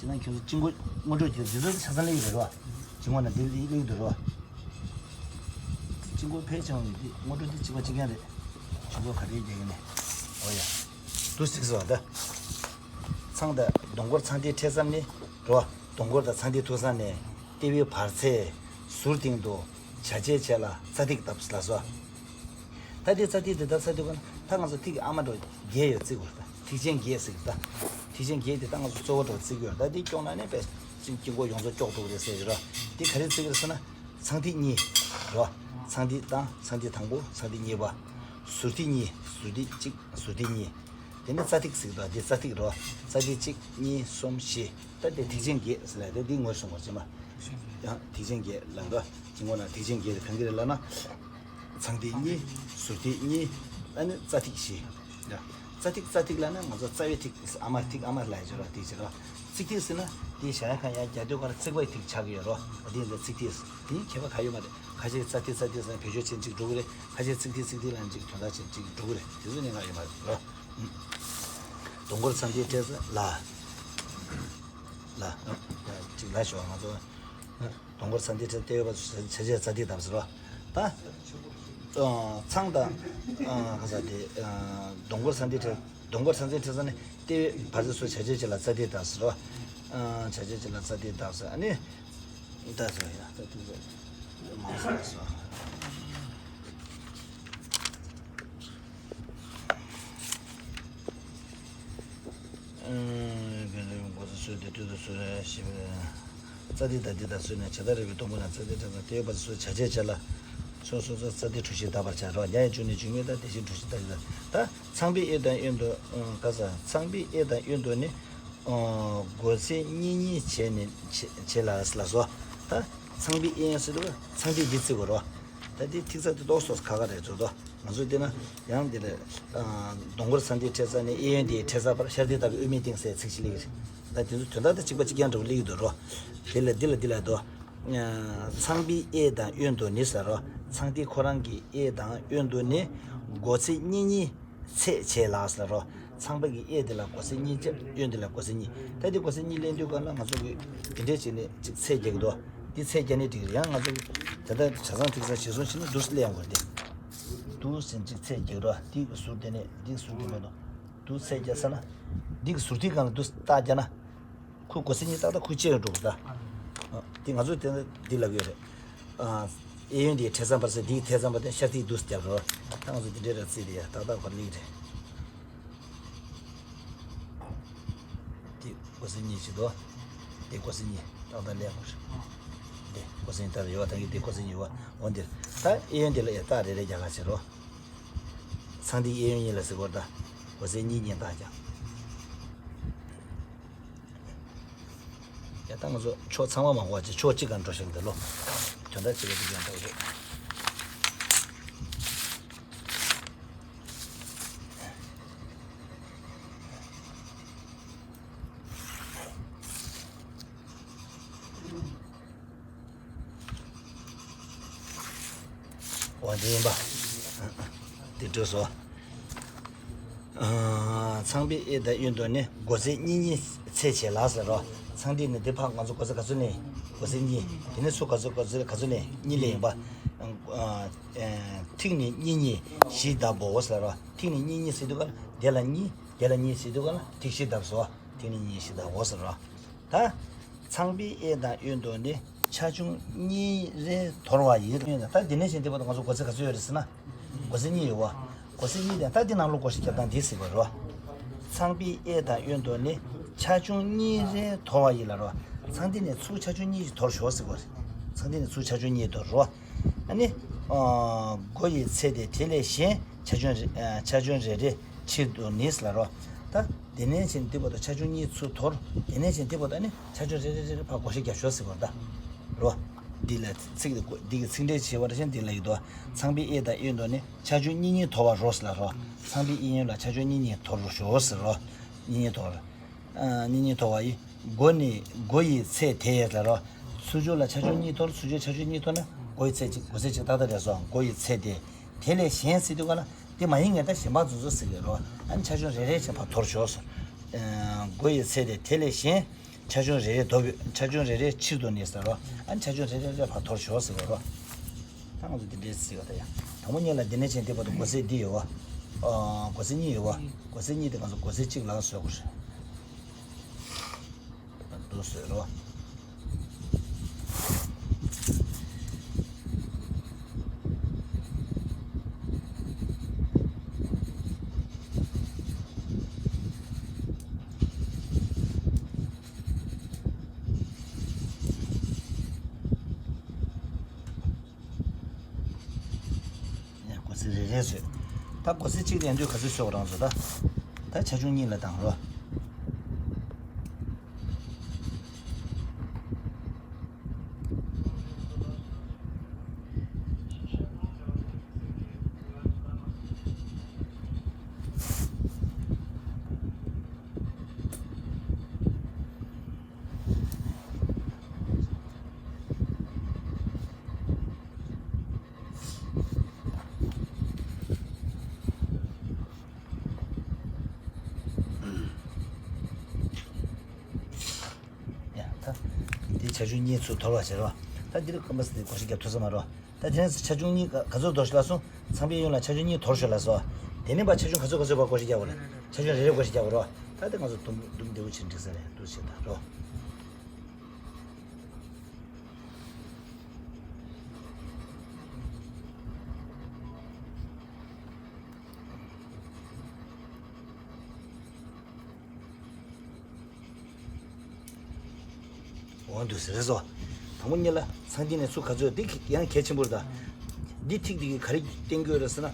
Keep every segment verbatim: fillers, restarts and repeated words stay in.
དེ་ན་ཁྱོད་ཚོ་དཔྱི་མགོ་སྔོན་འགྲོ་གྱི་འདི་ཚོ་ཆ་ཚང་སླེབས་ཡོད་རེད་བ། དཔྱི་མགོ་ན་འདི་སླེབས་ཡོད་རེད་བ། དཔྱི་མགོ་ཕལ་ཆེ་བ་ཡོད་དེ་སྔོན་འགྲོ་འདི་གཅིག་པ་གཅིག་རྐྱང་རེད། དཔྱི་མགོ་ག་རེ་རྒྱག་གི་ནས། འོ་ཡ། དུ་སིག་སོ་ད། ཚང་ད་སྡོང་མགོར་ཚང་མདའི་འཕྲེད་མཚམས་ནི་རེད་བ། སྡོང་མགོར་དང་ཚང་མདའི་ཐུག་ས་ནས་ལྟེ་བའི་བར་ཚད་ཟུར་སྟེང་དུ་བྱ་བྱེད་བྱས་ལ་རྩ་ཐིག་བཏབ་ལ་སོ། ད་དེ་རྩ་ཐིག་དེ་ད་ས་དེ་ག་ད་ང་ཚོ་ཐིག་ཨ་མ་འགྲོ་བརྒྱད་ཡོད་བརྩི་དགོས་ད། ཐིག་ཆེན་བརྒྱད་ཟེར་གི་ད། ཐིག་ཆེན་བརྒྱད་དེ་ད་ང་ཚོ་གཙོ་བོ་འགྲོ་བརྩི་གི་ཡོད་ད། དེ་སྐྱོང་ན་ནས་པས་ཅིག་དཀྱིལ་འཁོར་ཡོངས་རྫོགས་སྐྱོག་འགྲོ་གི་རེད་ཟེར་གི་ར། དེ་ག་རེ་བརྩི་གི་རེད་ཟེར་ན། ཚངས་ཐིག་གཉིས་ར། ཚངས་ཐིག་དང་ཚངས་ཐིག་དང་པོ་ཚངས་ཐིག་གཉིས་པ། ཟུར་ཐིག་གཉིས་ཟུར་ཐིག་གཅིག་ཟུར་ཐིག་གཉིས། དེ་ནས་རྩ་ཐིག་ཟེར་གི་འདུག་དེ་རྩ་ཐིག་ར། རྩ་ཐིག་གཅིག་གཉིས་གསུམ་བཞི། ད་དེ་ཐིག་ཆེན་བརྒྱད་ཟེར་ལ་དེ་འདི་ངོས་བཟུང་བར་བྱེད་མ། ཡང་ཐིག་ཆེན་བརྒྱད་ལ་འདུག་དཀྱིལ་འཁོར་ན་ཐིག་ཆེན་བརྒྱད་དེ་གང་གི་རེད་ལབ་ན། ཚངས་ཐིག་གཉིས། ཟུར་ཐིག་གཉིས། ཨ་ནི་རྩ་ཐིག་བཞི། རྩ་ཐིག་རྩ་ཐིག་ལབ་ན་ང་ཚོ་རྩ་བའི་ཐིག་ཨ་མ་ཐིག་ཨ་མ་ལ་ཡ་བྱོས་ར་ཐིག་བྱེད་ར། རྩིག་ཐིག་ཟེར་ན་དེའི་བྱ་ཡ་ཁ་ཡ་རྒྱ་སྟོད་ཀར་རྩིག་པའི་ཐིག་ཆགས་ཀྱི་ཡོད་རོ། དེ་ཡིན་ཙང་རྩིག་ཐིག་དེ་ཡིན་ཁྱད་པར་ག་ཡོད་མ་རེད། ཁ་ཤས་རྩ་ཐིག་རྩ་ཐིག་ཟེར་ན་བེད་སྤྱོད་ཅན་གཅིག་འགྲོ་གི་རེད། ཁ་ཤས་རྩིག་ཐིག་རྩིག་ཐིག་ལབ་ན་གཅིག་དོན་དག་ཅན་གཅིག་འགྲོ་གི་རེད། དེ་ཚོ་གནད་འགག་ཡོད་མ་རེད་རོ། སྡོང་མགོར་ཚངས་ཐིག་འཕྲེད་ལ། ལ། ལ། གཅིག་ལ་ཞོག་ང་ཚོ། སྡོང་མགོར་ཚངས་ཐིག་འཕྲེད་ལྟེ་བའི་བར་དུ་བྱ་བྱེད་རྩ་ཐིག་བཏབ་ཟེར་རོ། ད། ཚང་དང་། ག་ས་དེ། སྡོང་མགོར་ཚངས་ཐིག་འཕྲེད། སྡོང་མགོར་ཚངས་ཐིག་འཕྲེད་ས་ནི་ལྟེ་བའི་བར་དུ་སུ་བྱ་བྱེད་བྱེད་ལ་རྩ་ཐིག་བཏབ་ཟེར་རོ། བྱ་བྱེད་བྱེད་ལ་རྩ་ཐིག་བཏབ་ཟེར་ཨ་ནི། ད་ཟེར་ཡ་རྩ་ཐིག་ཟེར། མ་ཟེར་སོ། འགོ་ཚུགས་སུ་དེ་དུས་དུ་སུ་ཞེས་པའི་རྩ་ཐིག་དང་འདི་དང་སུ་ནས་བྱེ་ད་རེ་བའི་སྡོང་པོ་ན་རྩ་ཐིག་དང་དེའི་བར་དུ་སུ་བྱ་བྱེད་བྱེད་ལ། སོ་སོ་སོ་རྩ་ཐིག་གྲུ་བཞི་བཏབ་པར་བྱ་རོགས་ཉ་ཡི་འཇུག་ནི་འཇུག་མིན་དང་དེ་བཞིན་གྲུ་བཞི་བཏབ་ཡོད་ད། ཚངས་པའི་གཡས་དང་གཡོན་དུ་ག་ས་ཚངས་པའི་གཡས་དང་གཡོན་དུ་ནི། སྒོ་ཚད་གཉིས་གཉིས་བྱས་ནས་བྱེད་ལ་ལ་སོ། ད་ཚངས་པའི་གཡས་ཟེར་དུས་ཚངས་ཐིག་འདི་བརྩི་དགོས་རོགས། ད་འདི་ཐིག་རྩ་དེ་ཏོག་སོགས་ཁ་ཁ་རེད་ཚོ་དོ། ང་ཚོ་བལྟས་ན་ཡང་འདི་ལ། སྡོང་མགོར་ཚངས་ཐིག་འཕྲེད་རྩ་ནས་གཡས་གཡོན་དེའི་འཕྲེད་རྩ་བར་ཤར་ཐིག་ལྟ་བུའི་དབུ་མའི་སྟེང་ཟེར་ཚིག་ཅིག་སླེབས་ཀྱི་རེད། ད་དེ་ཚོ་དོན་དག་དེ་གཅིག་པ་གཅིག་རྐྱང་འདྲ་བོ་སླེབས་ཀྱི་འདུག་རོ། དེ་ལ་འདི་ལ་འདི་ལ་དོ། ཚངས་པའི་གཡས་དང་གཡོན་དུ་ནི་ཟེར་རོ། ཚངས་ཐིག་ཁོ་རང་གི་གཡས་དང་གཡོན་དུ་ནི། སྒོ་ཚད་གཉིས་གཉིས། ཚད་བྱས་ལ་ཟེར་རོ། ཚངས་པ་གི་གཡས་དེ་ལ་སྒོ་ཚད་གཉིས་བྱས་གཡོན་དེ་ལ་སྒོ་ཚད་གཉིས། ད་དེ་སྒོ་ཚད་གཉིས་ལེན་དུས་ག་ལ་ང་ཚོ་གི་དེ་འདྲས་བྱས་ནས་ཅིག་ཚད་རྒྱག་གི་འདུག་འདི་ཚད་རྒྱག་ནས་འགྲིག་རེད། ཡང་ང་ཚོ་གི་ད་ལྟ་གྲྭ་ཚང་ཐིག་ས་གཞིར་བཟུང་བྱས་ནས་འདུག་སེ་ལེན་དགོས་ཏེ། འདུག་སེ་ཅིག་ཚད་རྒྱག་རོགས་འདི་གི་ཟུར་དེ་ནས་འདི་གི་ཟུར་དེ་མ་གཏོགས་འདུག་ཚད་རྒྱག་ས་ན། འདི་གི་ཟུར་དེ་གང་ལ་འདུག་སེ་རྟགས་རྒྱག་ན། ཁོ་སྒོ་ཚད་གཉིས་ཏག་ཏག་ཁོ་བཅད་འགྲོ་གི་ད། འདི་ང་ཚོ་དེ་འདི་ལབ་ཡོད་རེད། གཡས་གཡོན་དེའི་འཕྲེད་མཚམས་བར་ཚད་འདིའི་འཕྲེད་མཚམས་པ་དེ་ཤར་ཐིག་འདུག་སེ་རྒྱབ་རོགས། ད་ང་ཚོ་འདི་འདྲའི་ར་རྩིས་དེ་ཡ་ཏག་ཏག་ཁོ་ལེགས་རེད། འདི་སྒོ་ཚད་གཉིས་བྱེད་དོ། འདི་སྒོ་ཚད་གཉིས་ཏག་ཏག་ལེགས་པོ་རེད། འདི་སྒོ་ཚད་གཉིས་ཏག་ཏག་ཡོད་པ་ད་གི་འདི་སྒོ་ཚད་གཉིས་ཡོད་པ་འོ་འདིར། ད་གཡས་གཡོན་འདི་ལ་ཡ་རྟགས་རེ་རེ་རྒྱག་ག་བྱེད་རོགས། ཚངས་ཐིག་གཡས་གཡོན་གཉིས་ལ་ཟེར་དགོས་རེད་ད། སྒོ་ཚད་གཉིས་གཉིས་རྟགས་རྒྱག་ཡ་ད་ང་ཚོ་ཕྱོགས་ཚང་མ་མ་གོ་བ་ཅིག་ཕྱོགས་གཅིག་ག་འགྲོ་བཞིན་འདུག་ལོ། དོན་དག་གཅིག་ག་འགྲོ་གི་འདུག་འོ་དེ་ཡིན་པ། དེ་འགྲོ་སོ། ཚངས་པའི་གཡས་དང་གཡོན་དུ་ནི་སྒོ་ཚད་གཉིས་གཉིས་ཚད་བྱས་ལ་ཟེར་རོ། ཚངས་ཐིག་ནི་འདི་ཕར་ང་ཚོ་སྒོ་ཚད་ག་ཚོད་ལེན། སྒོ་ཚད་གཉིས། དེ་ནི་ཚུར་ག་ཚོད་ག་ཚོད་ག་ཚོད་ལེན་གཉིས་ལེན་ཡིན་པ། ཐིག་ནི་གཉིས་གཉིས་བཞི་བཏབ་བོ་ཟེར་རོ། ཐིག་ནི་གཉིས་གཉིས་ཟེར་དུས་ག་ལ་དེ་ལ་གཉིས་དེ་ལ་གཉིས་ཟེར་དུས་ག་ལ་ཐིག་བཞི་བཏབ་སོ། ཐིག་ནི་གཉིས་བཞི་བཏབ་བོ་ཟེར་རོ། ད། ཚངས་པའི་གཡས་དང་གཡོན་དུ་ནི་ཆ་ཆུང་གཉིས་རེ་དོར་བ་ཡིན། ད་འདི་ནས་བཞིན་དེ་བར་དུ་ང་ཚོ་སྒོ་ཚད་ག་ཚོད་ཡོད་རེད་ཟེར་ན། སྒོ་ཚད་གཉིས་ཡོད་བ། སྒོ་ཚད་གཉིས་དེ་ད་འདི་ནང་ལོགས་སྒོ་ཞིག་རྒྱབ་སྟངས་འདི་ཟེར་བ་རེད་བ། ཚངས་པའི་གཡས་དང་གཡོན་དུ་ནི་ཆ་ཆུང་གཉིས་རེ་དོར་བ་ཡིན་ལ་རེད་བ། ཚངས་ཐིག་ནས་ཚུར་ཆ་ཆུང་གཉིས་ཤིག་དོར་ཤོག་ཟེར་བ་རེད། ཚངས་ཐིག་ནས་ཚུར་ཆ་ཆུང་གཉིས་དོར་རེད་བ། ཨ་ནི། སྒོ་ཡི་ཚད་དེ་དེ་ལས་གཞན་ཆ་ཆུང་རེ་ཆ་ཆུང་རེ་རེ་ཕྱིར་དུ་ནི་ལ་རོ། ད་དེ་ནས་ཕྱིན་དེ་བར་དུ་ཆ་ཆུང་གཉིས་ཚུར་དོར། དེ་ནས་ཕྱིན་དེ་བར་དུ་ནི་ཆ་ཆུང་རེ་རེ་རེ་རེ་ཕར་བགོ་བཤའ་རྒྱབ་ཤོག་ཟེར་བར་ད། རོ། འདི་ལ་ཚིག་འདི་གི་ཚིག་འགྲེལ་བྱེད་པ་རེ་བཞིན་འདི་ལ་ཡོད་དོ། ཚངས་པའི་གཡས་དང་གཡོན་དུ་ནི་ཆ་ཆུང་གཉིས་གཉིས་དོར་བ་རོ་ལ་རོ། ཚངས་པའི་གཡས་གཡོན་ལ་ཆ་ཆུང་གཉིས་གཉིས་དོར་རོ་ཞོག་ཟེར་རོ། གཉིས་གཉིས་དོར། གཉིས་གཉིས་དོར་བ་ཡི། སྒོ་ནི་སྒོ་ཡི་ཚད་དེ་ལ་རོ། ཚུར་ཕྱོགས་ལ་ཆ་ཆུང་གཉིས་དོར། ཚུར་ཕྱོགས་ཆ་ཆུང་གཉིས་དོར་ན་སྒོ་ཡི་ཚད་གཅིག་སྒོ་ཚད་གཅིག་ཏག་ཏག་རེད་སོ། སྒོ་ཡི་ཚད་དེ། དེ་ལས་གཞན་ཟེར་དུས་ག་ལ་དེ་མ་ཡིན་ངེས་ད་གཞན་པ་འཛུགས་འཛུགས་ཟེར་གི་རོ། ཨ་ནི་ཆ་ཆུང་རེ་རེ་བྱས་ཕར་དོར་ཤོག་ཟེར། སྒོ་ཡི་ཚད་དེ་དེ་ལས་གཞན། ཆ་ཆུང་རེ་རེ་དོར་དགོས། ཆ་ཆུང་རེ་རེ་ཕྱིར་དོར་ནས་ཟེར་རོ། ཨ་ནི་ཆ་ཆུང་རེ་རེ་རེ་ཕར་དོར་ཞོག་ཟེར་བ་རོ། ད་ང་ཚོ་འདི་འདྲའི་ཟེར་བ་ད་ཡ། དང་པོ་ཉིད་ལ་འདི་ནས་བྱས་འདི་བར་དུ་སྒོ་ཚད་འདི་ཡོད་བ། ཨ། སྒོ་ཚད་གཉིས་ཡོད་བ། སྒོ་ཚད་གཉིས་དེ་ང་ཚོ་སྒོ་ཚད་གཅིག་ལ་བཟོ་དགོས་རེད། འདུག་བཟོས་རོ། ཡ། སྒོ་ཚད་རེ་རེ་བཟོས། ད་སྒོ་ཚད་གཅིག་ལེན་དུས་ག་ཚོད་བཟོ་རང་བཟོ་ད། ད་ཆ་ཆུང་གཉིས་ལ་བཏང་རོ། ཡ། ད་འདི་ཆ་ཆུང་གཉིས་ཚུར་དོར་བ་བྱེད་རོགས། ད་འདིར་ཀམ་པ་སི་དེ་བགོ་བཤའ་རྒྱབ་ཐུབ་ས་མ་རོགས། ད་དེ་ནས་ཆ་ཆུང་གཉིས་ག་ག་ཚོད་དོར་ཤོག་ལ་སོང་། ཚངས་པའི་གཡུ་ལ་ཆ་ཆུང་གཉིས་དོར་ཤོག་ལ་སོ། དེ་ནས་པ་ཆ་ཆུང་ག་ཚོད་ག་ཚོད་པ་བགོ་བཤའ་རྒྱག་དགོས་རེད། ཆ་ཆུང་རེ་རེ་བགོ་བཤའ་རྒྱག་དགོས་རོགས། ད་དེ་ང་ཚོ་དུམ་དུམ་བདེ་བོ་བྱེད་འགྲིག་ས་རེད། འདུག་བྱེད་ད་རོགས། འོང་དུས་ཟེར་སོ། དང་པོ་ཉིད་ལ་ཚངས་ཐིག་ནས་ཚུར་ག་ཚོད་འདི་ཡང་གལ་ཆེན་པོ་རེད་ད། འདི་ཐིག་འདི་གིས་ག་རེ་བསྟན་གྱི་ཡོད་རེད་ཟེར་ན།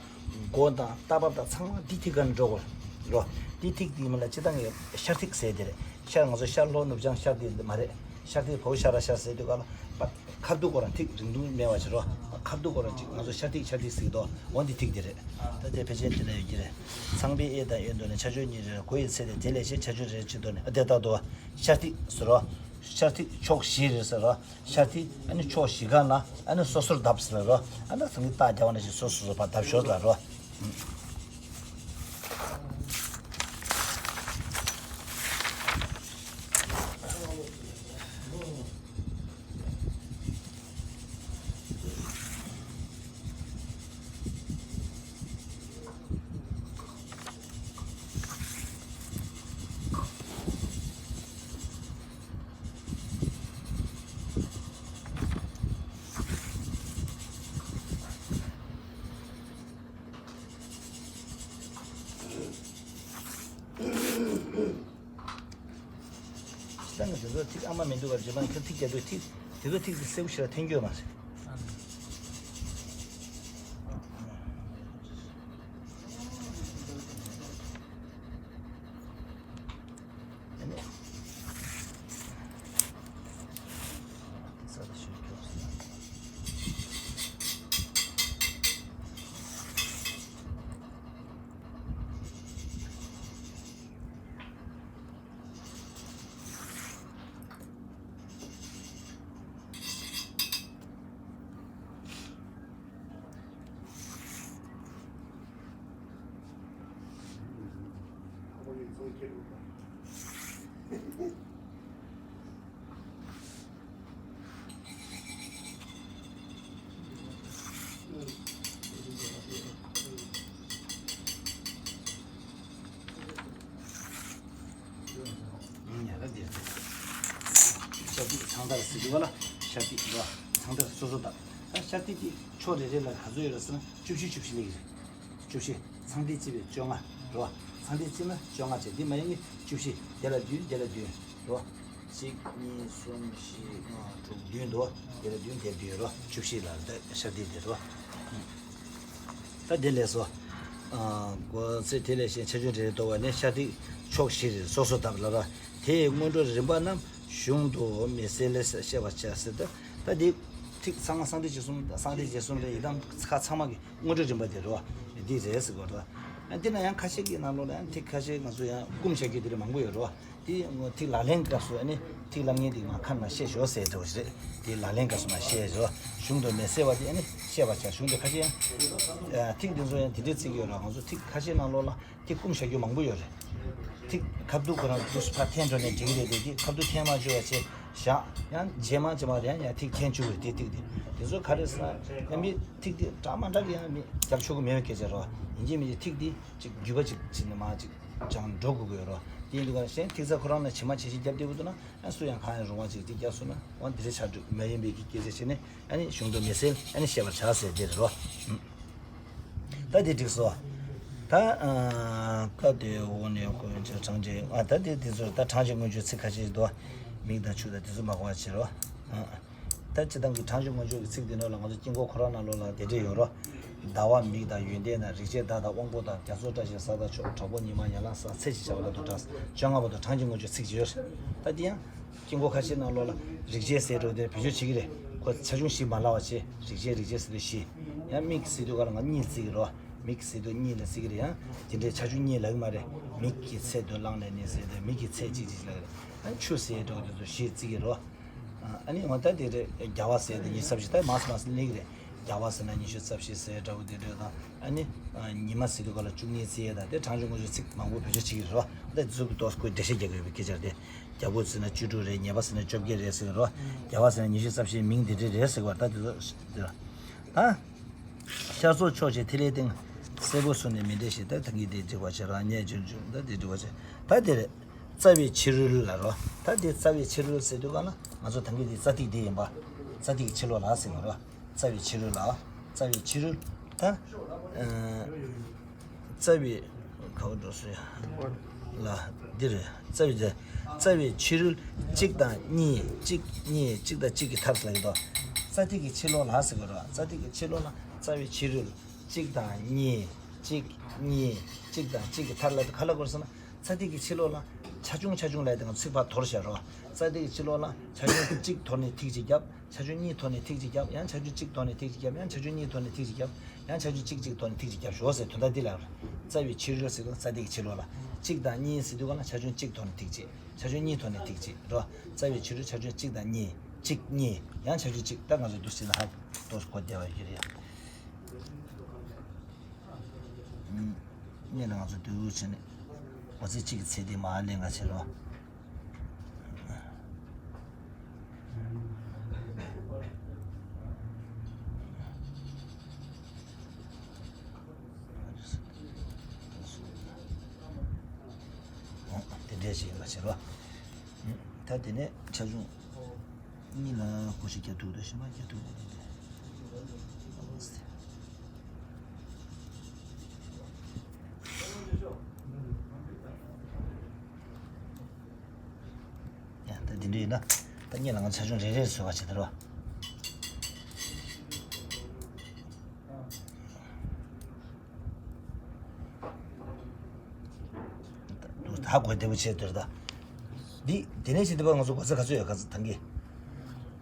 སྒོ་དང་རྟ་བབས་དང་ཚང་མ་འདི་ཐིག་ག་ནས་འགྲོ་དགོས་རོ། འདི་ཐིག་འདི་མིན་ལ་སྤྱིར་བཏང་གི་ཤར་ཐིག་ཟེར་དེ་རེད། ཤར་ང་ཚོ་ཤར་ལྷོ་ནུབ་བྱང་ཤར་དེ་མ་རེད། ཤར་ཐིག་བོད་ཤར་ར་ཤར་ཟེར་དུས་ག་ལ་པ། ཁ་ཐུག་སྐོར་རང་ཐིག་རིང་ཐུང་མེད་པ་བྱེད་རོགས། ཁ་ཐུག་སྐོར་རང་གཅིག་ང་ཚོ་ཤར་ཐིག་ཤར་ཐིག་ཟེར་གི་འདུག་འོ་འདི་ཐིག་འདི་རེད། ད་དེ་ཕལ་ཆེར་དེ་ལ་ཡོད་ཀྱི་རེད། ཚངས་པའི་གཡས་དང་གཡོན་དུ་ནི་ཆ་ཆུང་གཉིས་རེ་རེ་སྒོ་ཡི་ཚད་དེ་དེ་ལས་ཆེ་ཆ་ཆུང་རེ་གཅིག་ཏུ་ནི་ཨ་དེ་ལྟར་དུ་ཤར་ཐིག་ཟེར་རོ། ཤར་ཐིག་ཕྱོགས་བཞི་རེད་ཟེར་རོ། ཤར་ཐིག་ཨ་ནི་ཕྱོགས་བཞི་ག་ལ་ཨ་ནི་སོ་སོར་བརྡབ་ཟེར་རོ། ཨ་ནི་ཚང་གི་རྟགས་རྒྱག་པ་ནང་བཞིན་སོ་སོ་སོ་ཕར་བརྡབ་ཤོག་ལ་རོ། ད་ནི་དེ་ཚོ་ཐིག་ཨ་མ་མི་འདུག་པར་རྗེས་མ་ཁྱོད་ཐིག་རྒྱབ་དུས་ཐིག་དེ་ཚོ་ཐིག་དེ་སེའུ་ཞིག་ལ་འཐེན་རྒྱུ་ཡོད་མ་རེད། ཨ་ནི། ས་ལ་ཞུ་རྒྱུ། ཡ་ལ་འདིར། ཤར་ཐིག་ཚང་མཐར་ཟེར་གྱི་བ་ལ་ཤར་ཐིག་འགྲོ། ཚང་མཐར་སོ་སོ་བཏབ། ད་ཤར་ཐིག་དེ་ཕྱོགས་རེ་རེ་ལ་ག་ཚོད་ཡོད་རེད་ཟེར་ན་བཅུ་བཞི་བཅུ་བཞི་སླེབས་ཀྱི་རེད། བཅུ་བཞི། ཚངས་ཐིག་གཅིག་པའི་བཅོ་ལྔ་རོ། ཚངས་ཐིག་གཅིག་ན་བཅོ་ལྔ་བྱས་འདི་མ་ཡིན་གྱི་བཅུ་བཞི། དེ་ལ་བདུན་དེ་ལ་བདུན་རོ། གཅིག་གཉིས། གསུམ། བཞི། ལྔ། དྲུག་བདུན་འདུག་དེ་ལ་བདུན་དེ་བདུན་རོ། བཅུ་བཞི་ལ་ད་ཤར་ཐིག་དེ་རོ། ད་དེ་ལས་སོ། ཨ། སྒོ་ཚད་དེ་ལས་གཞན་ཆ་ཆུང་རེ་རེ་དོར་བ་ནས་ཤར་ཐིག་ཕྱོགས་བཞི་རེ་སོ་སོ་བཏབ་ལ་རོ། དེའི་སྔོན་འགྲོ་རིམ་པ་རྣམས་གཞུང་དུ་མི་གསལ་ལས་ཤེས་པར་བྱ་ཟེར་ཏེ། ད་དེ་ཐིག་ཚང་མ་གསང་ཐིག་བཅུ་གསུམ་གསང་ཐིག་བཅུ་གསུམ་རེ་ཡི་དམ་ཁ་ཚང་མ་གི་སྔོན་འགྲོ་རིམ་པ་དེ་རོ། འདི་རེད་ཟེར་དགོས་རེད། ཨ་དེ་ན་ཡང་ཁ་ཤས་ཀྱི་ནང་ལོགས་ལ་ཡང་ཐིག་ཁ་ཤས་ང་ཚོ་ཡང་སྐུམ་བཞག་རྒྱུ་དེ་རིགས་མང་པོ་ཡོད་རེད་བ། དེ་ཐིག་ལག་ལེན་སྐབས་སུ་ཨ་ནི་ཐིག་ལབ་མཁན་དེ་མ་ཁ་ནང་བཤད་ཞོག་ཟེར་འདྲ་བོ་ཞིག་རེད། དེ་ལག་ལེན་སྐབས་སུ་མ་བཤད་ཞོག། གཞུང་དུ་མི་གསལ་བ་དེ་ཨ་ནི་བཤད་པར་བྱ། གཞུང་དུ་ཁ་ཤས་ཡང་ཐིག་དེ་ཚོ་ཡང་དེ་འདྲའི་བརྩི་གི་ཡོད་རེད། ང་ཚོ་ཐིག་ཁ་ཤས་ནང་ལོགས་ལ་ཐིག་སྐུམ་བཞག་རྒྱུ་མང་པོ་ཡོད་རེད། ཐིག་ཁ་བསྡུ་ཁོ་རང་དུས་སུ་ཕར་འཐེན་འགྲོ་ནས་འགྲིག་གི་རེད། དེ་ཐིག་ཁ་བསྡུ་འཐེན་མ་བཅུག་པ་བྱས་བཞག། ཡང་རྗེས་མ་རྗེས་མ་ཡང་ཡང་ཐིག་འཐེན་བཅུག་གི་རེད། དེ་ཐིག་དེ་དེ་ཚོ་ག་རེ་ཟེར་ན་ཡང་མི་ཐིག་དེ་འདྲ་མ་འདྲ་གི་ཡང་མི་རྒྱབ་ཆོག་གི་མེད་པའི་སྐད་ཆ་རེད་བ། ཡིན་གཅིག་མིན་གཅིག་ཐིག་དེ་ཅིག་བརྒྱུད་པ་ཅིག་བྱས་ནས་མར་ཅིག་སྦྱངས་འགྲོ་དགོས་ཀྱི་ཡོད་རེད་བ། དེ་ཡིན་དུས་ག་གཞན་ཐིག་རྩ་ཁོ་རང་ལ་ཇི་མ་ཇི་བཞིན་རྒྱབ་བསྡད་པ་འདུག་ན་ཡང་སུ་ཡང་གང་ཡང་རུང་བ་ཅིག་དེ་རྒྱབ་སོང་ན་འོ་འདི་འདྲའི་ཆགས་འགྲོ་མ་ཡིན་པའི་གི་སྐད་ཆ་བྱས་ནས་ཨ་ནི་གཞུང་དུ་མི་གསལ་ཨ་ནི་བཤད་པར་བྱ་ཟེར་དེ་རེད་བ། ད་དེ་འགྲིག་སོང་། ད་ཨ་སྐབས་དེའི་འོག་ནས་ཁོ་ཚོས་གྲངས་ཀྱི་ཨ་ད་དེ་དེ་ཚོ་ད་གྲངས་ཀྱི་མངོན་བརྗོད་ཚིག་ཁ་ཤས་ཤིག་འདུག་མིག་དང་ཆུ་དང་དེ་ཚོ་མ་གོ་བ་བྱེད་རོགས། ཨ་ད་སྤྱིར་བཏང་གི་གྲངས་ཀྱི་མངོན་བརྗོད་ཀྱི་ཚིག་དེ་ནང་ལ་ང་ཚོ་དཀྱིལ་འཁོར་ཁོ་རང་ནང་ལོགས་ལ་དེ་འདྲས་ཡོད་རོགས། ཟླ་བ་མིག་དང་ཡོན་ཏན་དང་རིག་བྱེད་མདའ་དང་དབང་པོ་དང་རྒྱ་མཚོ་བཀྲ་ཤིས་ས་དང་ཕྱོགས་དྲག་པོ་ཉི་མ་ཡན་ལག་ས་ཚེས་ཀྱི་བྱ་བ་ལ་དུ་གྲགས། བཅོ་ལྔ་བར་དུ་གྲངས་ཀྱི་མངོན་བརྗོད་ཚིག་ཅིག་ཡོད་རེད། ད་དེ་ཡང་དཀྱིལ་འཁོར་ཁ་ཤས་ནང་ལོགས་ལ་རིག་བྱེད་ཟེར་འགྲོ་དེ་བེད་སྤྱོད་བྱེད་ཀྱི་རེད། ཁོ་ཆ་ཆུང་བཞི་མ་ལབ་པ་བྱས། རིག་བྱེད་རིག་བྱེད་ཟེར་དུས་བཞི། ཡང་མིག་ཟེར་དུས་ག་ལ་ང་གཉིས་བརྩི་གི་རེད། མིག་ཟེར་དུས་གཉིས་ལ་བརྩི་གི་རེད། ཡང་དེ་འདྲའི་ཆ་ཆུང་གཉིས་ལབ་ཀྱི་མ་རེད། མིག་གི་ཚད་དུ་བླངས་ནས་ནི་ཟེར་དུས་མིག་གི་ཚད་གཅིག་གཅིག་ལབ་ཀྱི་རེད། ཡང་ཆུ་ཟེར་འགྲོ་དེ་ཚོ་བཞི་བརྩི་གི་རེད། ཨ་ནི་འོ་ད་དེ་རེད། རྒྱལ་བ་ཟེར་དུས་ཉི་ཤུ་རྩ་བཞི། ད་མང་སུ་མང་སུ་ལེགས་རེད། རྒྱལ་བ་ཟེར་ན་ཉི་ཤུ་རྩ་བཞི་ཟེར་འདྲ་བོ་དེ་འདྲ་དང་། ཨ་ནི་ཉི་མ་ཟེར་དུས་ག་ལ་བཅུ་གཉིས་བརྩི་ཡས་དང་དེ་གྲངས་ཀྱི་མངོན་བརྗོད་ཚིག་མང་པོ་བེད་སྤྱོད་བྱེད་ཀྱི་རེད། ད་དེ་ཚོ་གི་ཏོག་ཙམ་ཁོས་འགྲེལ་བཤད་རྒྱག་གི་ཡོད་པའི་སྐད་ཆ་རེད། རྒྱལ་པོ་ཟེར་ན་བཅུ་དྲུག་རེད། ཉེས་པ་ཟེར་ན་བཅོ་བརྒྱད་རེད་ཟེར་གི་རེད། རྒྱལ་བ་ཟེར་ན་ཉི་ཤུ་རྩ་བཞིའི་མིང་འདི་འདྲ་རེད་ཟེར་གི་རེད། ད་དེ་ཚོ་དེ་ད་ཤར་སོགས་ཕྱོགས་ཀྱི་ཐིག་ལེའི་སྟེང་། སེར་པོ་གསུམ་ནི་མི་འབྲལ་ཞིང་། ད་ཐང་གི་དེ་འགྲིག་པ་བྱེད་རང་ཉེས་འབྱུང་འབྱུང་། ད་དེ་འགྲིག་པ་བྱེད། ད་དེ་རེད། རྩ་བའི་ཕྱི་རོལ་ལ་རོ། ད་དེ་རྩ་བའི་ཕྱི་རོལ་ཟེར་དུས་ག་ལ་ང་ཚོ་ཐང་གི་དེ་རྩ་ཐིག་དེ་ཡིན་པ། རྩ་ཐིག་གི་ཕྱི་ལོགས་ལ་ཟེར་གི་རོ། རྩ་བའི་ཕྱི་རོལ་ལ། རྩ་བའི་ཕྱི་རོལ། ད་ཨ་རྩ་བའི་ག་བ་འགྲོ་སོ་ཡ་ལ་འདིར་རྩ་བའི་རྩ་བའི་ཕྱི་རོལ་གཅིག་དང་གཉིས། གཅིག་གཉིས། གཅིག་དང་གཅིག་གི་མཐར་ལ་ཡོད་དོ། རྩ་ཐིག་གི་ཕྱི་ལོགས་ལ་ཟེར་དགོས་རེད། རྩ་ཐིག་གི་ཕྱི་ལོགས་ལ་རྩ་བའི་ཕྱི་རོལ་གཅིག་དང་གཉིས། གཅིག་གཉིས། གཅིག་དང་གཅིག་གི་མཐར་ལ་ག་ལ་དགོས་ཟེར་ན། རྩ་ཐིག་གི་ཕྱི་ལོགས་ལ་ཆ་ཆུང་ཆ་ཆུང་ལ་དེ་ང་ཚིག་ཕར་དོར་བཞག་རོགས། རྩ་ཐིག་གི་ཕྱི་ལོགས་ལ་ཆ་ཆུང་གཅིག་དོར་ནས་ཐིག་གཅིག་བརྒྱབ། ཆ་ཆུང་གཉིས་དོར་ནས་ཐིག་གཅིག་བརྒྱབ། ཡང་ཆ་ཆུང་གཅིག་དོར་ནས་ཐིག་གཅིག་བརྒྱབ། ཡང་ཆ་ཆུང་གཉིས་དོར་ནས་ཐིག་གཅིག་བརྒྱབ། ཡང་ཆ་ཆུང་གཅིག་གཅིག་དོར་ནས་ཐིག་གཅིག་བརྒྱབ་ཞོག་ཟེར་དོན་དག་འདི་ལ། རྩ་བའི་ཕྱི་རོལ་ཟེར་དུས་རྩ་ཐིག་གི་ཕྱི་ལོགས་ལ། གཅིག་དང་གཉིས་ཟེར་དུས་ག་ལ་ཆ་ཆུང་གཅིག་དོར་ནས་ཐིག་གཅིག་ཆ་ཆུང་གཉིས་དོར་ནས་ཐིག་གཅིག་རོ། རྩ་བའི་ཕྱི་རོལ་ཆ་ཆུང་གཅིག་དང་གཉིས། གཅིག་གཉིས། ཡང་ཆ་ཆུང་གཅིག་ད་ང་ཚོ་འདུག་ཟེར་ན་ཧ་ཏོག་གོ་བདེ་བ་ཡོད་ཀྱི་རེད། ཨ་ནི་ང་ཚོ་འདུག་བྱས་ནས་སྒོ་ཚད་གཅིག་གི་ཚད་དེ་མར་ལེན་ག་བྱེད་རོགས། དེ་འདྲས་ཞིག་ཡིན་པ་བྱེད་རོགས། ད་དེ་ནས་ཆ་ཆུང་གཉིས་ལ་སྒོ་ཕྱེ་རྒྱབ་ཐུབ་དང་ཕྱེ་མ་རྒྱབ་ཐུབ་ལ་དེ་འདྲས། ཡ་ད་འདི་འདྲ་ཡིན་ན་ད་གཉིས་ལ་ང་ཆ་ཆུང་རེ་རེ་བཟོས་པ་བྱེད་ད་རོ། ད་གོ་བདེ་པོ་བྱེད་འདོད་ད། འདི་དེ་ནས་བྱེད་འདི་པ་ང་ཚོ་སྒོ་ཚད་ག་ཚོད་ཡོད་ག་ཚོད་ཐང་གི།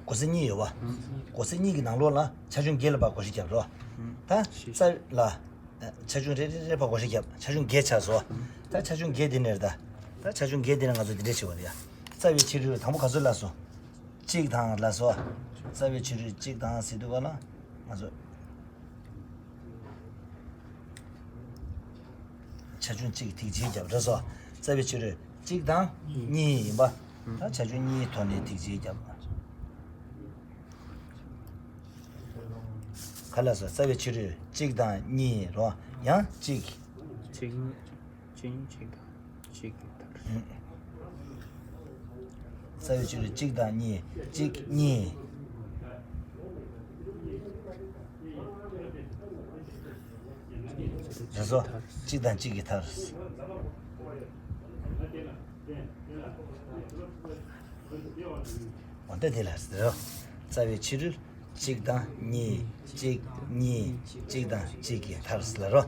སྒོ་ཚད་གཉིས་ཡོད་པ། སྒོ་ཚད་གཉིས་ཀྱི་ནང་ལོགས་ལ་ཆ་ཆུང་བརྒྱད་ལ་པ་སྒོ་ཕྱེ་རྒྱབ་རོ། ད་རྩ་ལ། ཆ་ཆུང་རེ་རེ་རེ་ཕར་སྒོ་ཕྱེ་རྒྱབ། ཆ་ཆུང་བརྒྱད་ཆགས་སོ། ད་ཆ་ཆུང་བརྒྱད་འདི་ནས་རེད་ད། ད་ཆ་ཆུང་བརྒྱད་འདི་ནས་ང་ཚོ་འདི་འདྲས་བྱེད་པ་རེད་ཡ། རྩ་བའི་ཕྱི་རོལ་དང་པོ་ག་ཚོད་ལབ་སོང་། གཅིག་དང་ལབ་སོང་། རྩ་བའི་ཕྱི་རོལ་གཅིག་དང་ཟེར་དུས་ག་ལ་ང་ཚོ་ཆ་ཆུང་གཅིག་ཐིག་གཅིག་བརྒྱབ་རེད་སོ། རྩ་བའི་ཕྱི་རོལ་གཅིག་དང་གཉིས་ཡིན་པ། ད་ཆ་ཆུང་གཉིས་ཐོག་ནས་ཐིག་གཅིག་བརྒྱབ། ག་ལ་སོ་རྩ་བའི་ཕྱི་རོལ་གཅིག་དང་གཉིས་རོ། ཡང་གཅིག་གཅིག་གཉིས་གཅིག་གཉིས་གཅིག་དང་གཅིག་གི་མཐར། རྩ་བའི་ཕྱི་རོལ་གཅིག་དང་གཉིས། གཅིག་གཉིས། རེད་སོ། གཅིག་དང་གཅིག་གི་མཐར། འོ་ད་དེ་ལ་ཟེར་རོ། རྩ་བའི་ཕྱི་རོལ་གཅིག་དང་གཉིས། གཅིག་གཉིས། གཅིག་དང་གཅིག་གི་མཐར་ཟེར་རོ།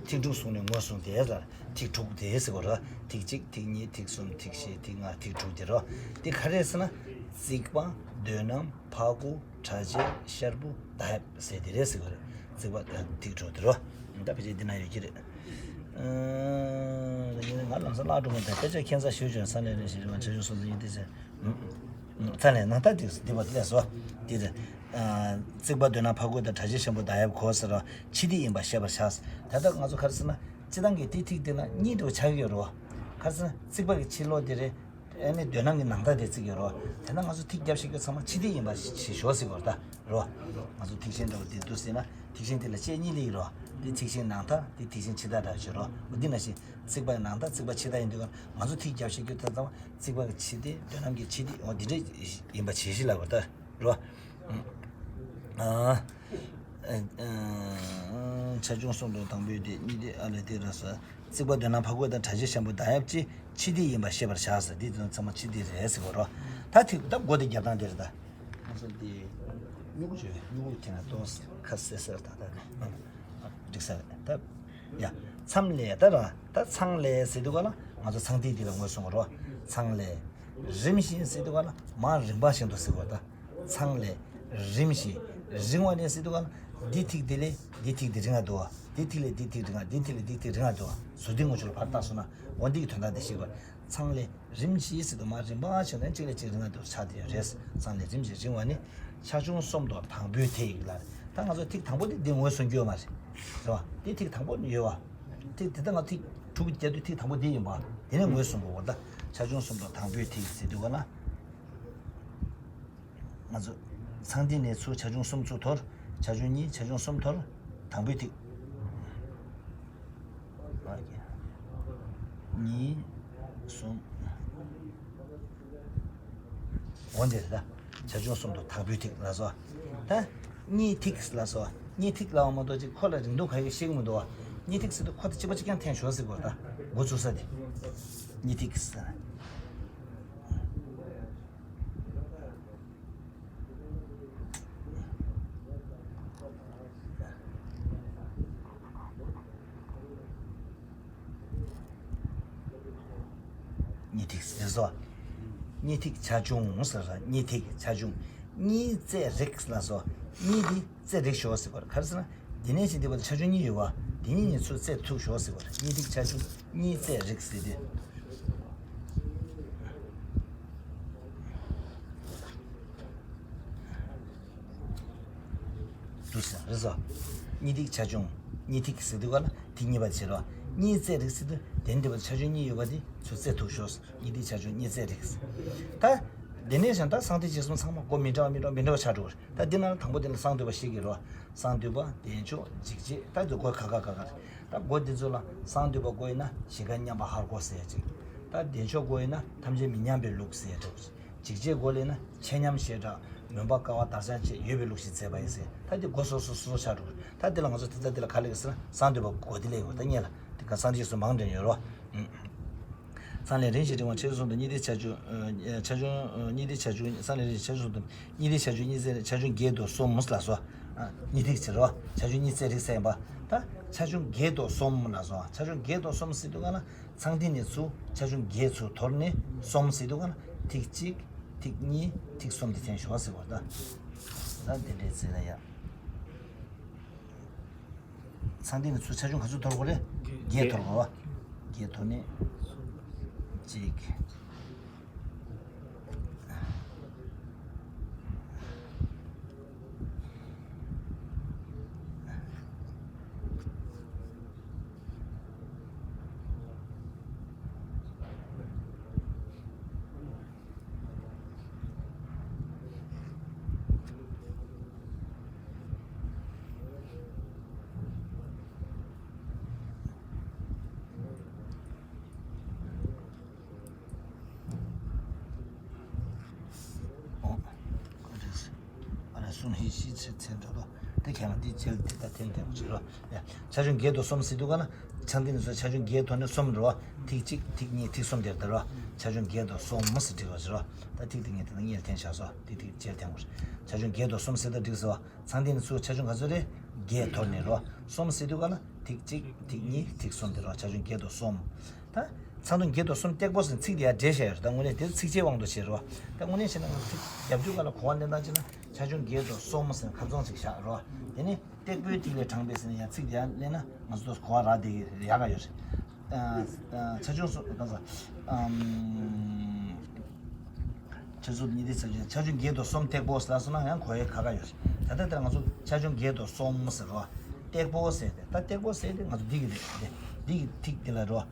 ཐིག་དྲུག་གསུངས་ནས་ངོས་བཟུང་དེ་ལ་ཐིག་དྲུག་དེ་ཟེར་བ་རོ། ཐིག་གཅིག་ཐིག་གཉིས། ཐིག་གསུམ། ཐིག་བཞི། ཐིག་ལྔ། ཐིག་དྲུག་དེ་རོ། དེ་ག་རེ་ཟེར་ན། རྩིག་པ། འདོད་སྣམ། ཕ་གུ། གྲ་ཆས། ཤར་བུ། ད་ཧེབ་ཟེར་དེ་རེད་ཟེར་བ་རེད། རྩིག་པ་ཐིག་དྲུག་དེ་རོ། ད་ཕལ་ཆེར་འདི་ན་ཡོད་ཀྱི་རེད། ང་ལམ་སང་བརླག་འགྲོ་མི་འདུག་དཔེ་ཆ་ཁྱད་མཚར་ཞེ་པོ་ཅིག་ཡོད། ས་ལས་རེ་ཞིག་རེ་བ་ཆ་ཆུང་སོང་ཚེ་ཡིན་ཏེ་ཟེར། ཚ་ལས་ནང་ལྟར་དེ་འདི་བ་དེ་ལས་སོ། དེ་རེད། རྩིག་པ་འདོད་ན་ཕ་རྒོད་དང་། གྲ་ཆས་ཤམ་བུ་མདའ་ཡབ་གོ་ཟེར་རོ། ཕྱི་ཐིག་ཡིན་པ་ཤེས་པར་བྱ། ད་ལྟ་ང་ཚོ་ག་རེ་ཟེར་ན། སྤྱིར་བཏང་གི་དེ་ཐིག་དེ་ན་གཉིས་འགྲོ་ཆགས་ཀྱི་ཡོད་རོ། ག་རེ་ཟེར་ན་རྩིག་པ་གི་ཕྱི་ལོགས་དེ་རེད། ཨ་ནི་འདོད་སྣམ་གྱི་ནང་ཐག་དེ་བརྩིགས་ཡོད་རོ། དེ་ན་ང་ཚོ་ཐིག་རྒྱབ་ཤེས་རྒྱུ་ཚང་མ་ཕྱི་ཐིག་ཡིན་པ་ཞིག་ཞོག་ཟེར་གོ་ད་རོ། ང་ཚོ་ཐིག་ཤིང་འདྲ་བོ་དེ་འདུག་ཟེར་ན་ཐིག་ཤིང་དེ་ལ་ལྕེ་གཉིས་ལེགས་རོ། དེ་ཐིག་ཤིང་ནང་ཐག་དེ་ཐིག་ཤིང་ཕྱི་ཐག་འདྲ་བོ་ཞིག་རོ། འོ་འདི་ན་ཞིག་རྩིག་པ་ནང་ཐག་རྩིག་པ་ཕྱི་ཐག་ཡིན་དུས་ང་ཚོ་ཐིག་རྒྱབ་ཤེས་རྒྱུ་དེ་ཚང་མ་རྩིག་པ་གི་ཕྱི་ཐིག་འདོད་སྣམ་གྱི་ཕྱི་ཐིག་འོ་འདི་འདྲ་ཡིན་པ་བྱེད་ཤེས་ལ་གོ་ད་རོ། ཨ། ཆ་ཆུང་གསུམ་དང་དང་པོའི་དེ་གཉིས་དེ་ཨ་ལས་དེ་ར་ས། རྩིག་པ་འདོད་ན་ཕ་རྒོད་དང་། གྲ་ཆས་ཤམ་བུ་མདའ་ཡབ་ཀྱི། ཕྱི་ཐིག་ཡིན་པ་ཤེས་པར་བྱ་ཟེར། འདི་དོན་ཚང་མ་ཕྱི་ཐིག་རེད་ཟེར་གོ་རོ། ད་ཐིག་ད་སྒོ་དེ་རྒྱབ་སྟངས་དེ་རེད་ད། ང་ཚོ་འདི་སྨྱུ་གུ་བྱོས་སྨྱུ་གུ་ཁྱེད་ན་ཏོག་ཁ་སེ་སེར་ད་ད་འགྲིག་ས་རེད་ད། ཡ། མཚམས་ལས་ད་ར་ད་ཚང་ལས་ཟེར་དུས་ག་ལ་ང་ཚོ་ཚང་ཐིག་འདི་ལ་ངོས་བཟུང་གོ་རོ། ཚང་ལས། རིམ་བཞིན་ཟེར་དུས་ག་ལ་མར་རིམ་པ་བཞིན་དུ་ཟེར་གོ་ད། ཚང་ལས། རིམ་བཞིན། རིང་བ་ནས་ཟེར་དུས་ག་ལ་འདི་ཐིག་འདི་ལས་འདི་ཐིག་འདི་རིང་བ་འདུག་བ། འདི་ཐིག་ལས་འདི་ཐིག་རིང་བ། འདི་ཐིག་ལས་འདི་ཐིག་རིང་བ་འདུག་བ། ཟུར་འདི་ངོ་ཆུར་ཕར་བཏགས་སོང་ན་འོ་འདི་གི་དོན་དག་འདི་ཤེས་དགོས། ཚང་ལས། རིམ་བཞིན་ཟེར་དུས་མར་རིམ་པ་བཞིན་དུ་གཅིག་ལས་གཅིག་རིང་བ་འདུག་ཆགས་བསྡད་ཡོད་རེད། ཚང་ལས་རིམ་བཞིན་རིང་བ་ནི། ཆ་ཆུང་གསུམ་དང་དང་པོའི་ཐིག་ལ། ད་ང་ཚོ་ཐིག་དང་པོ་འདི་འདི་ངོས་བཟུང་རྒྱུ་ཡོད་མ་རེད། རེད་བ། འདི་ཐིག་དང་པོ་ཡོད་བ། ཐིག་དེ་ལྟར་ང་ཐིག་དྲུག་རྒྱབ་དུས་ཐིག་དང་པོ་འདི་ཡིན་པ། དེ་ནས་ངོས་བཟུང་དགོས་པ་ད། ཆ་ཆུང་གསུམ་དང་དང་པོའི་ཐིག་ཟེར་དུས་ག་ལ། ང་ཚོ་ཚང་འདི་ནས་ཚུར་ཆ་ཆུང་གསུམ་ཚུར་དོར། ཆ་ཆུང་གཉིས། ཆ་ཆུང་གསུམ་དོར། དང་པོའི་ཐིག་གཉིས། གསུམ། འོ་འདི་རེད་ད། ཆ་ཆུང་གསུམ་དོར་དང་པོའི་ཐིག་ལ་སོ། ད། གཉིས་ཐིག་ལ་སོ། གཉིས་ཐིག་ལ་བ་མ་གཏོགས་ཅིག་ཁོ་ལ་རིང་ཐུང་ག་ཡོད་ཤེས་ཀྱི་མི་འདུག་བ། གཉིས་ཐིག་ཟེར་དུས་ཁོ་དང་གཅིག་པ་གཅིག་རྐྱང་འཐེན་ཞོག་ཟེར་དགོས་ད། འགོ་ཚུགས་ས་དེ། གཉིས་ཐིག་ཟེར། གཉིས་ཐིག་ཟེར་སོ། གཉིས་ཐིག་ཆ་ཆུང་ཟེར་སོ། གཉིས་ཐིག་ཆ་ཆུང་། གཉིས་རྩེ་རིགས་ལ་སོ། གཉིས་འདི་རྩེ་རིགས་ཞོག་ཟེར་བར་ག་རེ་ཟེར་ན། འདི་ནས་ཕྱིན་འདི་བར་ཆ་ཆུང་གཉིས་ཡོད་བ། འདི་གཉིས་ནས་ཚུར་རྩེ་ཐུབ་ཞོག་ཟེར་བར་གཉིས་ཐིག་ཆ་ཆུང་། གཉིས་རྩེ་རིགས་ཟེར་ཏེ། འདུག་ཟེར་རེད་སོ། གཉིས་ཐིག་ཆ་ཆུང་། གཉིས་ཐིག་ཟེར་དུས་ག་ལ་ཐིག་གཉིས་པ་བྱེད་རོགས། གཉིས་རྩེ་རིགས་ཟེར་དུས་དེ་འདི་བ་ཆ་ཆུང་གཉིས་ཡོད་པ་དེ་ཚུར་རྩེ་ཐུབ་ཤོག་གཉིས་ཐིག་ཆ་ཆུང་། གཉིས་རྩེ་རིགས། ད། དེ་ནས་བཞིན་ད་གསང་ཐིག་ཆེ་གསུམ་ཚང་མ་སྒོ་མི་འདྲ་བ་མི་འདྲ་བ་མི་འདྲ་བ་ཆགས་འགྲོ་གི་རེད། ད་འདི་ནང་ལ་དང་པོ་དེ་ལ་གསང་འདུས་པ་ཤེས་ཀྱི་རོ། གསང་འདུས་པ། བདེ་མཆོག་འཇིགས་བྱེད། ད་འདི་སྒོ་ཁ་ཁ་ཁ་ཁ་རེད། ད་སྒོ་འདི་ཚོ་ལ་གསང་འདུས་པ་སྒོ་ཡིན་ན་གཞི་ཁ་མཉམ་པ་ཧར་སྒོ་ཟེར་ཅིག་ད་བདེ་མཆོག་སྒོ་ཡིན་ན་ཐམས་ཅད་མི་མཉམ་པའི་ལུགས་ཟེར་འགྲོ་གི་རེད། འཇིགས་བྱེད་སྒོ་ལས་ན་ཆེ་མཉམ་ཞེས་གྲགས། མུན་པ་བསྐལ་པ་དར་ཆ་བཅས་ཡོད་པའི་ལུགས་ཤིག་མཛད་པ་ཡིན་ཟེར། ད་འདི་སྒོ་སོ་སོ་སོ་སོ་ཆགས་འགྲོ། ད་འདི་ལ་ང་ཚོ་དེ་ཚ་འདི་ལ་ག་ལེགས་ཟེར་ན་གསང་འདུས་པ་སྒོ་འདི་ལེགས་ཡོད། ད་ཉེ་ལ་འདི་ག་གསང་འདུས་སུ་མང་དྲན་ཡོད་རོ། ཚང་ལས་རིམ་བཞིན་རིང་བ་ཆེ་གསུམ་དང་། གཉིས་ཐིག་ཆ་ཆུང་། ཆ་ཆུང་། གཉིས་ཐིག་ཆ་ཆུང་། ཚང་ལས་རིམ་བཞིན་ཆ་ཆུང་གསུམ་དང་། གཉིས་ཐིག་ཆ་ཆུང་། གཉིས་རྩེ། ཆ་ཆུང་བརྒྱད་དང་གསུམ་ལ་སོ། གཉིས་ཐིག་ཟེར་རོ། ཆ་ཆུང་གཉིས་རྩེ་རིགས་ཟེར་ཡིན་པ། ད་ཆ་ཆུང་བརྒྱད་དང་གསུམ་ལ་སོ། ཆ་ཆུང་བརྒྱད་དང་གསུམ་ཟེར་དུས་ག་ལ། ཚང་འདི་ནས་ཚུར་ཆ་ཆུང་བརྒྱད་ཚུར་དོར་ནས་གསུམ་ཟེར་དུས་ག་ལ། ཐིག་གཅིག་ཐིག་གཉིས། ཐིག་གསུམ་དེ་འཐེན་ཞོག་ཟེར་བ་ད། ད་དེ་འདྲའི་ཚེ་ལ་ཡ། ཚང་འདི་ནས་ཚུར་ཆ་ཆུང་ག་ཚོད་དོར་དགོས་རེད། བརྒྱད་དོར་དགོས་བ། བརྒྱད་དོར་ནས་གཅིག་ཨོ། ཁོ་རེད། ཨ་ལ་གསུམ་ཧི་ཤི་ཚེ་ཚེ་འགྲོ་ལོ། དེ་ཁྱེད་རང་འདི་རྗེས་ལ་དེ་ལྟ་འཐེན་འཐེན་བྱེད་རོགས། ཡ། ཆ་ཆུང་བརྒྱད་དང་གསུམ་ཟེར་དུས་ག་ལ། ཚང་འདི་ནས་ཚུར་ཆ་ཆུང་བརྒྱད་དོར་ནས་གསུམ་འགྲོ་བ། ཐིག་གཅིག་ཐིག་གཉིས། ཐིག་གསུམ་དེར་དར་བ། ཆ་ཆུང་བརྒྱད་དང་གསུམ་ཟེར་བྲིས་པ་བྱེད་རོགས། ད་ཐིག་དེ་ངས་དེ་ལ་གཉིས་ལ་འཐེན་བཞག་སོ། ཐིག་ཐིག་བརྒྱད་འཐེན་དགོས། ཆ་ཆུང་བརྒྱད་དང་གསུམ་ཟེར་ད་འགྲིག་ཟེར་བ། ཚང་འདི་ནས་ཚུར་ཆ་ཆུང་ག་ཚོད་རེད། བརྒྱད་དོར་ནས་རོ། གསུམ་ཟེར་དུས་ག་ལ། ཐིག་གཅིག་ཐིག་གཉིས། ཐིག་གསུམ་དེ་རོ། ཆ་ཆུང་བརྒྱད་དང་གསུམ། ད། ཚ་གདུང་བརྒྱད་དང་གསུམ་སྟེགས་པོ་ཟེར་ཚིག་དེ་ཡར་འགྲེལ་བཤད་ཡོད་རེད། ད་དངོས་གནས་དེ་ཚིགས་བཅད་དབང་དུ་བྱས་རེད་བ། ད་དངོས་གནས་བྱས་ན་ང་ཚིག་རྒྱབ་སྐྱོར་སྒང་ལ་གོ་བ་ལེན་སྟངས་བྱས་ན་ཆ་ཆུང་བརྒྱད་དང་གསུམ་ཟེར་ཁ་བྱང་ཅིག་བཞག་རེད་བ། དེ་ནི་སྟེགས་པོའི་ཐིག་ལེ་དྲངས་པས་ཟེར་ནས་ཡང་ཚིག་དེ་ཡར་ལེན་ན་ང་ཚོ་གོ་བ་རག་བསྡད་ཀྱི་རེད། ཡག་ག་ཡོད་རེད། ཨ་ཨ་ཆ་ཆུང་སོ་གང་ཟེར། ཨམ། ཆ་ཆུང་གཉིས་དེ་ཚ་ཆུང་ཆ་ཆུང་བརྒྱད་དང་གསུམ་སྟེགས་པོ་ཟེར་ལ་སོང་ན་ཡང་གོ་ཡ་ཁག་ཁག་ཡོད་རེད། ད་ལྟ་དེར་ང་ཚོ་ཆ་ཆུང་བརྒྱད་དང་གསུམ་ཟེར་རོ། སྟེགས་པོ་ཟེར་ཏེ་ད་སྟེགས་པོ་ཟེར་ཏེ་ང་ཚོ་འདི་གི་རེད་དེ། འདི་གི་ཐིག་དེ་ལ་རོ།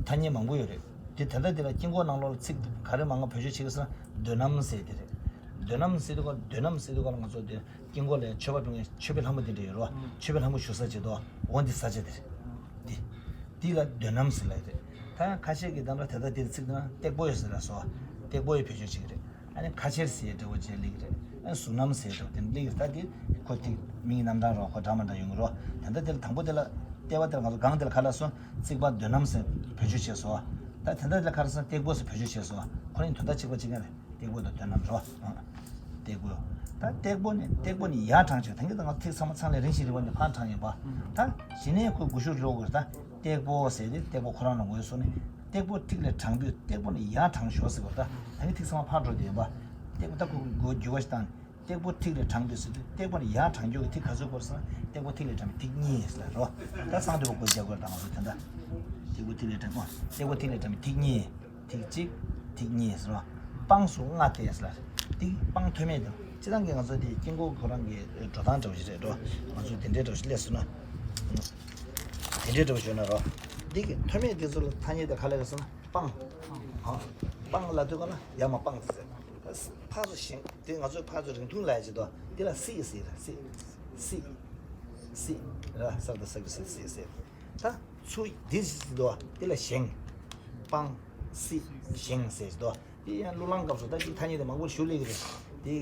ཐ་སྙད་མང་པོ་ཡོད་རེད། དེ་ད་ལྟ་དེ་ལ་དཀྱིལ་འཁོར་ནང་ལོགས་ལ་ཚིག་ག་རེ་མང་ང་བེད་སྤྱོད་བྱེད་ཀྱི་ཟེར་ན་འདོད་སྣམ་ཟེར་དེ་རེད། འདོད་སྣམ་ཟེར་དུས་ག་འདོད་སྣམ་ཟེར་དུས་ག་ལ་ང་ཚོ་དེ་དཀྱིལ་འཁོར་ལ་མཆོད་པ་འབུལ་མཁན་མཆོད་པའི་ལྷ་མོ་དེ་འདྲ་ཡོད་རོ། མཆོད་པའི་ལྷ་མོ་བཞུགས་ས་བྱེད་དོ། འོ་འདི་ས་ཆ་དེ་རེད། འདི། འདི་ལ་འདོད་སྣམ་ཟེར་ལབ་རེད། ད་ཡང་ཁ་ཤས་ཀྱིས་ད་ལྟ་དེ་ལྟ་དེར་ཚིག་ན་སྟེགས་པོ་ཡོད་ཟེར་ལ་སོ། སྟེགས་པོ་ཡི་བེད་སྤྱོད་བྱེད་ཀྱི་རེད། ཨ་ནི་ཁ་ཆེར་ཟེར་འདྲ་བོ་བྱས་ལེགས་རེད། ཨ་ནི་གཟུགས་རྣམ་ཟེར་འདྲ་བོ་དེ་ལེགས་རེད། ད་དེ་ཁོ་ཐིག་མིང་རྣམ་གྲངས་རོ་ཁོ་འདྲ་མ་འདྲ་ཡོང་གི་རོ། དེ་འདྲ་དེ་ལ་དང་པོ་དེ་ལ་ལྟེ་བ་དེར་ང་ཚོ་སྒང་དེ་ལ་ཁ་ལ་སོ། རྩིག་པ་འདོད་སྣམ་ཟེར་བེད་སྤྱོད་བྱས་སོ། ད་དེ་འདྲ་དེ་ལ་ཁ་ལ་སོ་སྟེགས་པོ་ཟེར་བེད་སྤྱོད་བྱས་སོ། ཁོ་རང་དོན་དག་གཅིག་པ་གཅིག་རྐྱང་རེད། སྟེགས་པོ་དང་འདོད་སྣམ་རོ། སྟེགས་པོ། ད་སྟེགས་པོ་ནི་སྟེགས་པོ་ནི་ཡར་དྲངས་བྱས། ད་གིན་ད་ང་ཚིག་ཚང་མ་ཚང་ལས་རིང་ཞིག་རིང་བ་ནི་ཕར་དྲངས་ཡིན་པ། ད་གཞི་ནས་ཁོའི་སྒུལ་ཤུགས་འགྲོ་དགོས། ད་སྟེགས་པོ་ཟེར་ཏེ་སྟེགས་པོ་ཁོ་རང་ལ་ངོས་སོ་ནི། སྟེགས་པོ་ཐིག་ལེ་དྲངས་པས་སྟེགས་པོ་ནི་ཡར་དྲངས་ཞོག་ཟེར་བ། ད་ད་གིན་ཚིག་ཚང་མ་ཕར་འགྲོ་དེ་ཡིན་པ། སྟེགས་པོ་ད་ཁོ་གི་མགོ་རྒྱུ་བ་ཞིག་བཏང་། སྟེགས་པོ་ཐིག་ལེ་དྲངས་པས་ཟེར་དུས་སྟེགས་པོ་ནི་ཡར་དྲངས་རྒྱུ་གི་ཐིག་ག་ཚོད་དགོས་ཟེར་ན་སྟེགས་པོ་ཐིག་ལེ་དྲངས་པའི་ཐིག་གཉིས་ཟེར་ལ་རོ། ད་གསང་དུས་པ་སྒོ་རྒྱག་དགོས་དང་ང་ཚོ་དེ་འདྲ། སྟེགས་པོ་ཐིག་ལེ་དྲངས་པ། སྟེགས་པོ་ཐིག་ལེ་དྲངས་པའི་ཐིག་གཉིས། ཐིག་གཅིག་ཐིག་གཉིས་ཟེར་བ། སྤང་སུ་ལྔ་སྟེ་ཟེར་ལ། ཐིག་སྤང་མཐོ་དམན་དང་སྤྱི་བཏང་གི་ང་ཚོ་དེ་དཀྱིལ་འཁོར་ཁོ་རང་གི་འགྲོ་སྟངས་འདྲ་བོ་ཞིག་རེད་འགྲོ། ང་ཚོ་དེ་འདྲའི་འདྲ་བོ་ཞིག་སླེབས་སོང་ན། དེ་འདྲའི་འདྲ་བོ་ཞིག་ཡོད་ན་རོ། འདི་གི་མཐོ་དམན་དེ་ཚོ་ལ་ཐ་སྙད་དེ་ག་ལ་རེད་ཟེར་ན་སྤང་། ཨ། སྤང་ལ་དུས་ག་ལ་ཡར་མར་སྤང་ཟེར། ཕར་ཚུར་བཞེངས་དེ་ང་ཚོས་ཕར་ཚུར་རིང་ཐུང་ལ་ཡ་བྱེད་དོ། དེ་ལ་སྲིད་ཟེར་ར་སྲིད། སྲིད། སྲིད། ར་ས་དང་ས་ཀྱི་སྲིད་སྲིད་ཟེར། ད་ཚུར་འདི་ཟེར་དོ། དེ་ལ་བཞེངས། སྤང་། སྲིད། བཞེངས་ཟེར་དོ། དེ་ཡང་གླུ་གླང་སྐབས་སུ་ད་ཅིག་ཐ་སྙད་དེ་མང་པོ་ཞུ་ལེ་གི་རེད། དེ་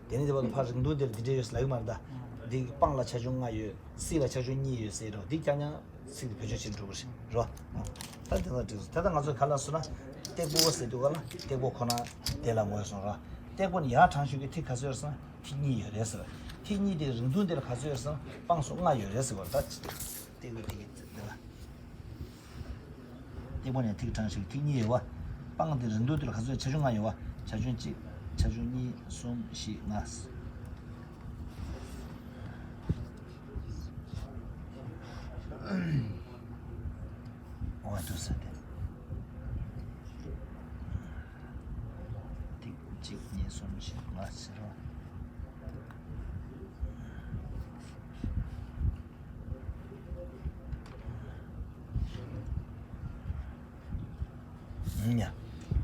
དེ་ནི་དེ་བར་དུ་ཕར་རིང་ཐུང་དེར་འདི་འདྲ་ཡོད་ཟེར་ལབ་ཀྱི་མ་རེད་ད། འདི་སྤང་ལ་ཆ་ཆུང་ལྔ་ཡོད། སྲིད་ལ་ཆ་ཆུང་གཉིས་ཡོད་ཟེར་རོ། འདི་རྐྱང་རྐྱང་ཚིག་དེ་བེད་སྤྱོད་བྱེད་འགྲོ་གི་རེད་རོ། ད་དེ་ལ་འགྲིག་སོང་། ད་ལྟ་ང་ཚོས་ག་ལ་སོང་ན་སྟེགས་པོ་ཟེར་དུས་ག་ལ་སྟེགས་པོ་ཁོ་ན་དེ་ལ་ངོས་སོང་རོ། སྟེགས་པོ་ནི་ཡར་དྲངས་ཞོག་གི་ཐིག་ག་ཚོད་ཡོད་ཟེར་ན་ཐིག་གཉིས་ཡོད་རེད་ཟེར། ཐིག་གཉིས་དེ་རིང་ཐུང་དེ་ལ་ག་ཚོད་ཡོད་ཟེར་ན་སྤང་སུ་ལྔ་ཡོད་རེད་ཟེར་བ་ད། སྟེགས་པོ་ཐིག་གི་དེ་ལ། སྟེགས་པོ་ནས་ཐིག་དྲངས་ཤིག་ཐིག་གཉིས་ཡོད་བ། སྤང་དེ་རིང་ཐུང་དེ་ལ་ག་ཚོད་ཆ་ཆུང་ལྔ་ཡོད་བ། ཆ་ཆུང་གཅིག་ཆ་ཆུང་གཉིས་གསུམ་བཞི་ལྔ། འོ་འདུག་ས་དེ། ཐིག་གཅིག་གཉིས་གསུམ་བཞི་ལྔ་ཟེར་བ། ཡ།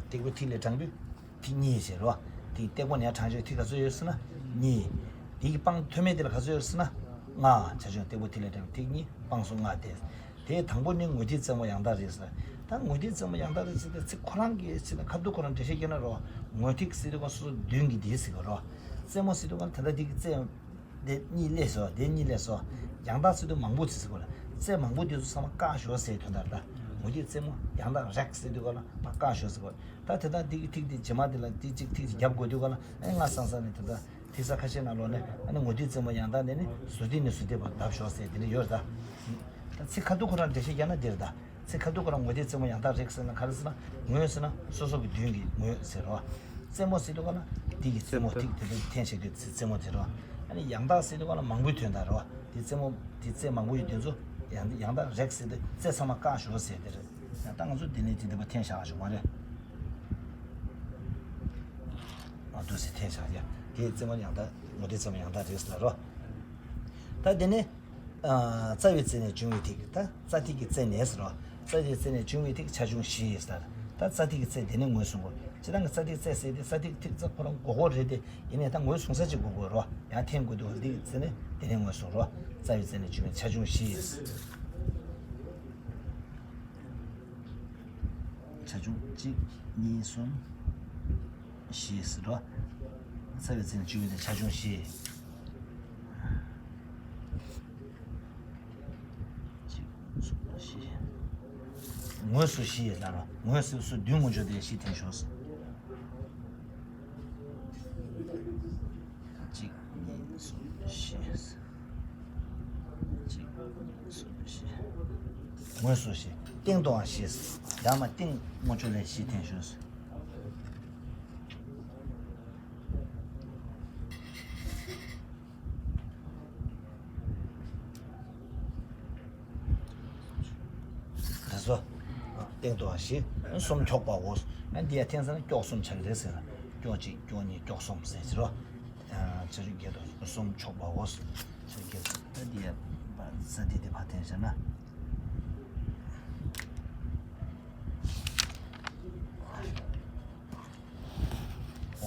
སྟེགས་བུ་ཐིག་ལེ་དྲངས་པའི་ཐིག་གཉིས་ཟེར་རོ། ཐིག་སྟེགས་བུ་ནས་དྲངས་ཆོག་ཐིག་ག་ཚོད་ཡོད་ཟེར་ན་གཉིས། དེ་གི་སྤང་མཐོ་དམན་དེ་ལ་ག་ཚོད་ཡོད་ཟེར་ན་ལྔ། ཆ་ཆུང་སྟེགས་བུ་ཐིག་ལེ་དྲངས་པའི་ཐིག་གཉིས་སྤང་སུ་ལྔ་སྟེ། དེའི་དང་པོ་ནི་ངོས་ཐིག་རྩེ་མོ་ཡང་དག་རིགས་ཟེར། ད་ངོས་ཐིག་རྩེ་མོ་ཡང་དག་རིགས་ཟེར་ཏེ་ཚིག་ཁོ་རང་གི་ཚིག་ལ་ཁ་ཐུག་ཁོ་རང་འགྲེལ་བཤད་བརྒྱབ་ན་རོ། ངོས་ཐིག་ཟེར་དུས་སྐབས་སོ་སོ་མདུན་གྱི་དེ་ཟེར་གོ་རོ། རྩེ་མོ་ཟེར་དུས་སྐབས་ད་ལྟ་དེ་གི་རྩེ། དེ་གཉིས་སླེབས་སོ། དེ་གཉིས་སླེབས་སོ། ཡང་དག་ཚིག་དུ་མང་པོ་ཚིག་ཟེར་གོ་ལ། རྩེ་མང་པོ་དེ་ཚོ་ཚང་མ་བཀག་ཞོག་ཟེར་དོན་དག་ད། ངོས་ཐིག་རྩེ་མོ་ཡང་དག་རེག་ཟེར་དུས་ག་ལ་མ་བཀག་ཞོག་ཟེར་གོ། ད་དེ་དག་འདི་གི་ཐིག་དེ་རྗེས་མ་དེ་ལ་དེ་གཅིག་ཐིག་གཅིག་རྒྱབ་དགོས་དུས་ག་ལ་ཨེ་ང་སང་སང་ནས་དེ་དག་ཐིག་ས་ཁ་ཤས་ནང་ལོགས་ནས་ཨ་ནི་ངོས་ཐིག་རྩེ་མོ་ཡང་དག་ནས་ནི་ཟུར་ཐིག་ནས་ཟུར་ཐིག་བར་བརྡབ་ཞོག་ཟེར་དེ་འདྲ་ཡོད་ད། ད་ཚིག་ཁ་ཐུག་ཁོ་རང་འགྲེལ་བཤད་རྒྱག་ན་འདིར་ད། ཚིག་ཁ་ཐུག་ཁོ་རང་ངོས་ཐིག་རྩེ་མོ་ཡང་དག་རེག་ཟེར་ན་ག་རེ་ཟེར་ན་ངོས་ཟེར་ན་སོ་སོ་གི་མདུན་གྱི་ངོས་ཟེར་རོ། རྩེ་མོ་ཟེར་དུས་ག་ན་འདི་གི་རྩེ་མོ་ཐིག་དེ་འདྲ་འཐེན་བྱེད་དུས་རྩེ་མོ་དེ་རོ། ཨ་ནི་ཡང་དག་ཟེར་དུས་ག་ན་མང་པོའི་དོན་དག་རོ། དེ་རྩེ་མོ་དེ་རྩེ་མང་པོ་ཡོད་དུས་ཚོ་ཡང་ཡང་དག་རེག་ཟེར་དུས་རྩེ་ཚང་མ་བཀག་ཞོག་ཟེར་དེ་རེད། ཡང་ད་ང་ཚོ་འདི་ནས་དེ་འདྲ་པོ་འཐེན་བཞག་ཞོག་མ་རེད། ཨ་འདུག་སེ་འཐེན་བཞག་ཡ། དེ་རྩེ་མོ་ཡང་དག་ངོས་ཐིག་རྩེ་མོ་ཡང་དག་རེག་ཟེར་རོ། ད་དེ་ནས། རྩ་བའི་རྩེ་ནས་བྱུང་བའི་ཐིག་ད་རྩ་ཐིག་གི་རྩེ་ནས་ཟེར་རོ། རྩ་བའི་རྩེ་ནས་བྱུང་བའི་ཐིག་ཆ་ཆུང་བཞི་ཟེར། ད་རྩ་ཐིག་གི་རྩེ་དེ་ནས་ངོས་བཟུང་དགོས། སྤྱིར་བཏང་གི་རྩ་ཐིག་རྩེ་ཟེར་དེ་རྩ་ཐིག་ཐིག་རྩ་ཁོ་རང་མགོ་སྐོར་རེད་དེ་ཡིན་ནའི་ད་ངོས་བཟུང་ས་ཅིག་དགོས་དགོས་རོ། ཡང་འཐེན་དགོས་འདུག་འདི་གི་རྩེ་ནས་དེ་ནས་ངོས་བཟུང་རོ། རྩ་བའི་རྩེ་ནས་བྱུང་བའི་ཆ་ཆུང་བཞི། ཆ་ཆུང་གཅིག་གཉིས་གསུམ། བཞི་ཟེར་རོ། རྩ་བའི་རྩེ་ནས་བྱུང་བའི་ཆ་ཆུང་བཞི། གཅིག་གསུམ་བཞི། ངོས་སུ་བཞི་ལ་རོ། ངོས་སུ་སུ་མདུན་ངོས་ཕྱོགས་དེ་བཞི་འཐེན་ཤོག་གཅིག་གཉིས་གསུམ་བཞི། གཅིག་གཉིས་གསུམ་བཞི། ངོས་སུ་བཞི། སྟེང་དུའང་བཞི། ཡང་མ་སྟེང་མངོན་སྤྱོད་ལས་བཞི་འཐེན་ཞུས། རེད་སོ། སྟེང་དུའང་བཞི། གསུམ་འཁྱོག་པའོ། ཨ་འདི་ཡ་འཐེན་ས་ན་སྐྱོག་གསུམ་ཆགས་རེད་ཟེར། སྐྱོག་གཅིག་སྐྱོག་གཉིས་སྐྱོག་གསུམ་ཟེར་ཟེར་རོ། ཆ་ཆུང་བརྒྱད་དང་གསུམ་འཁྱོག་པའོ། ཆ་བརྒྱད་ད་འདི་ཡ་ས་འདི་འདི་ཕར་འཐེན་བྱས་ན།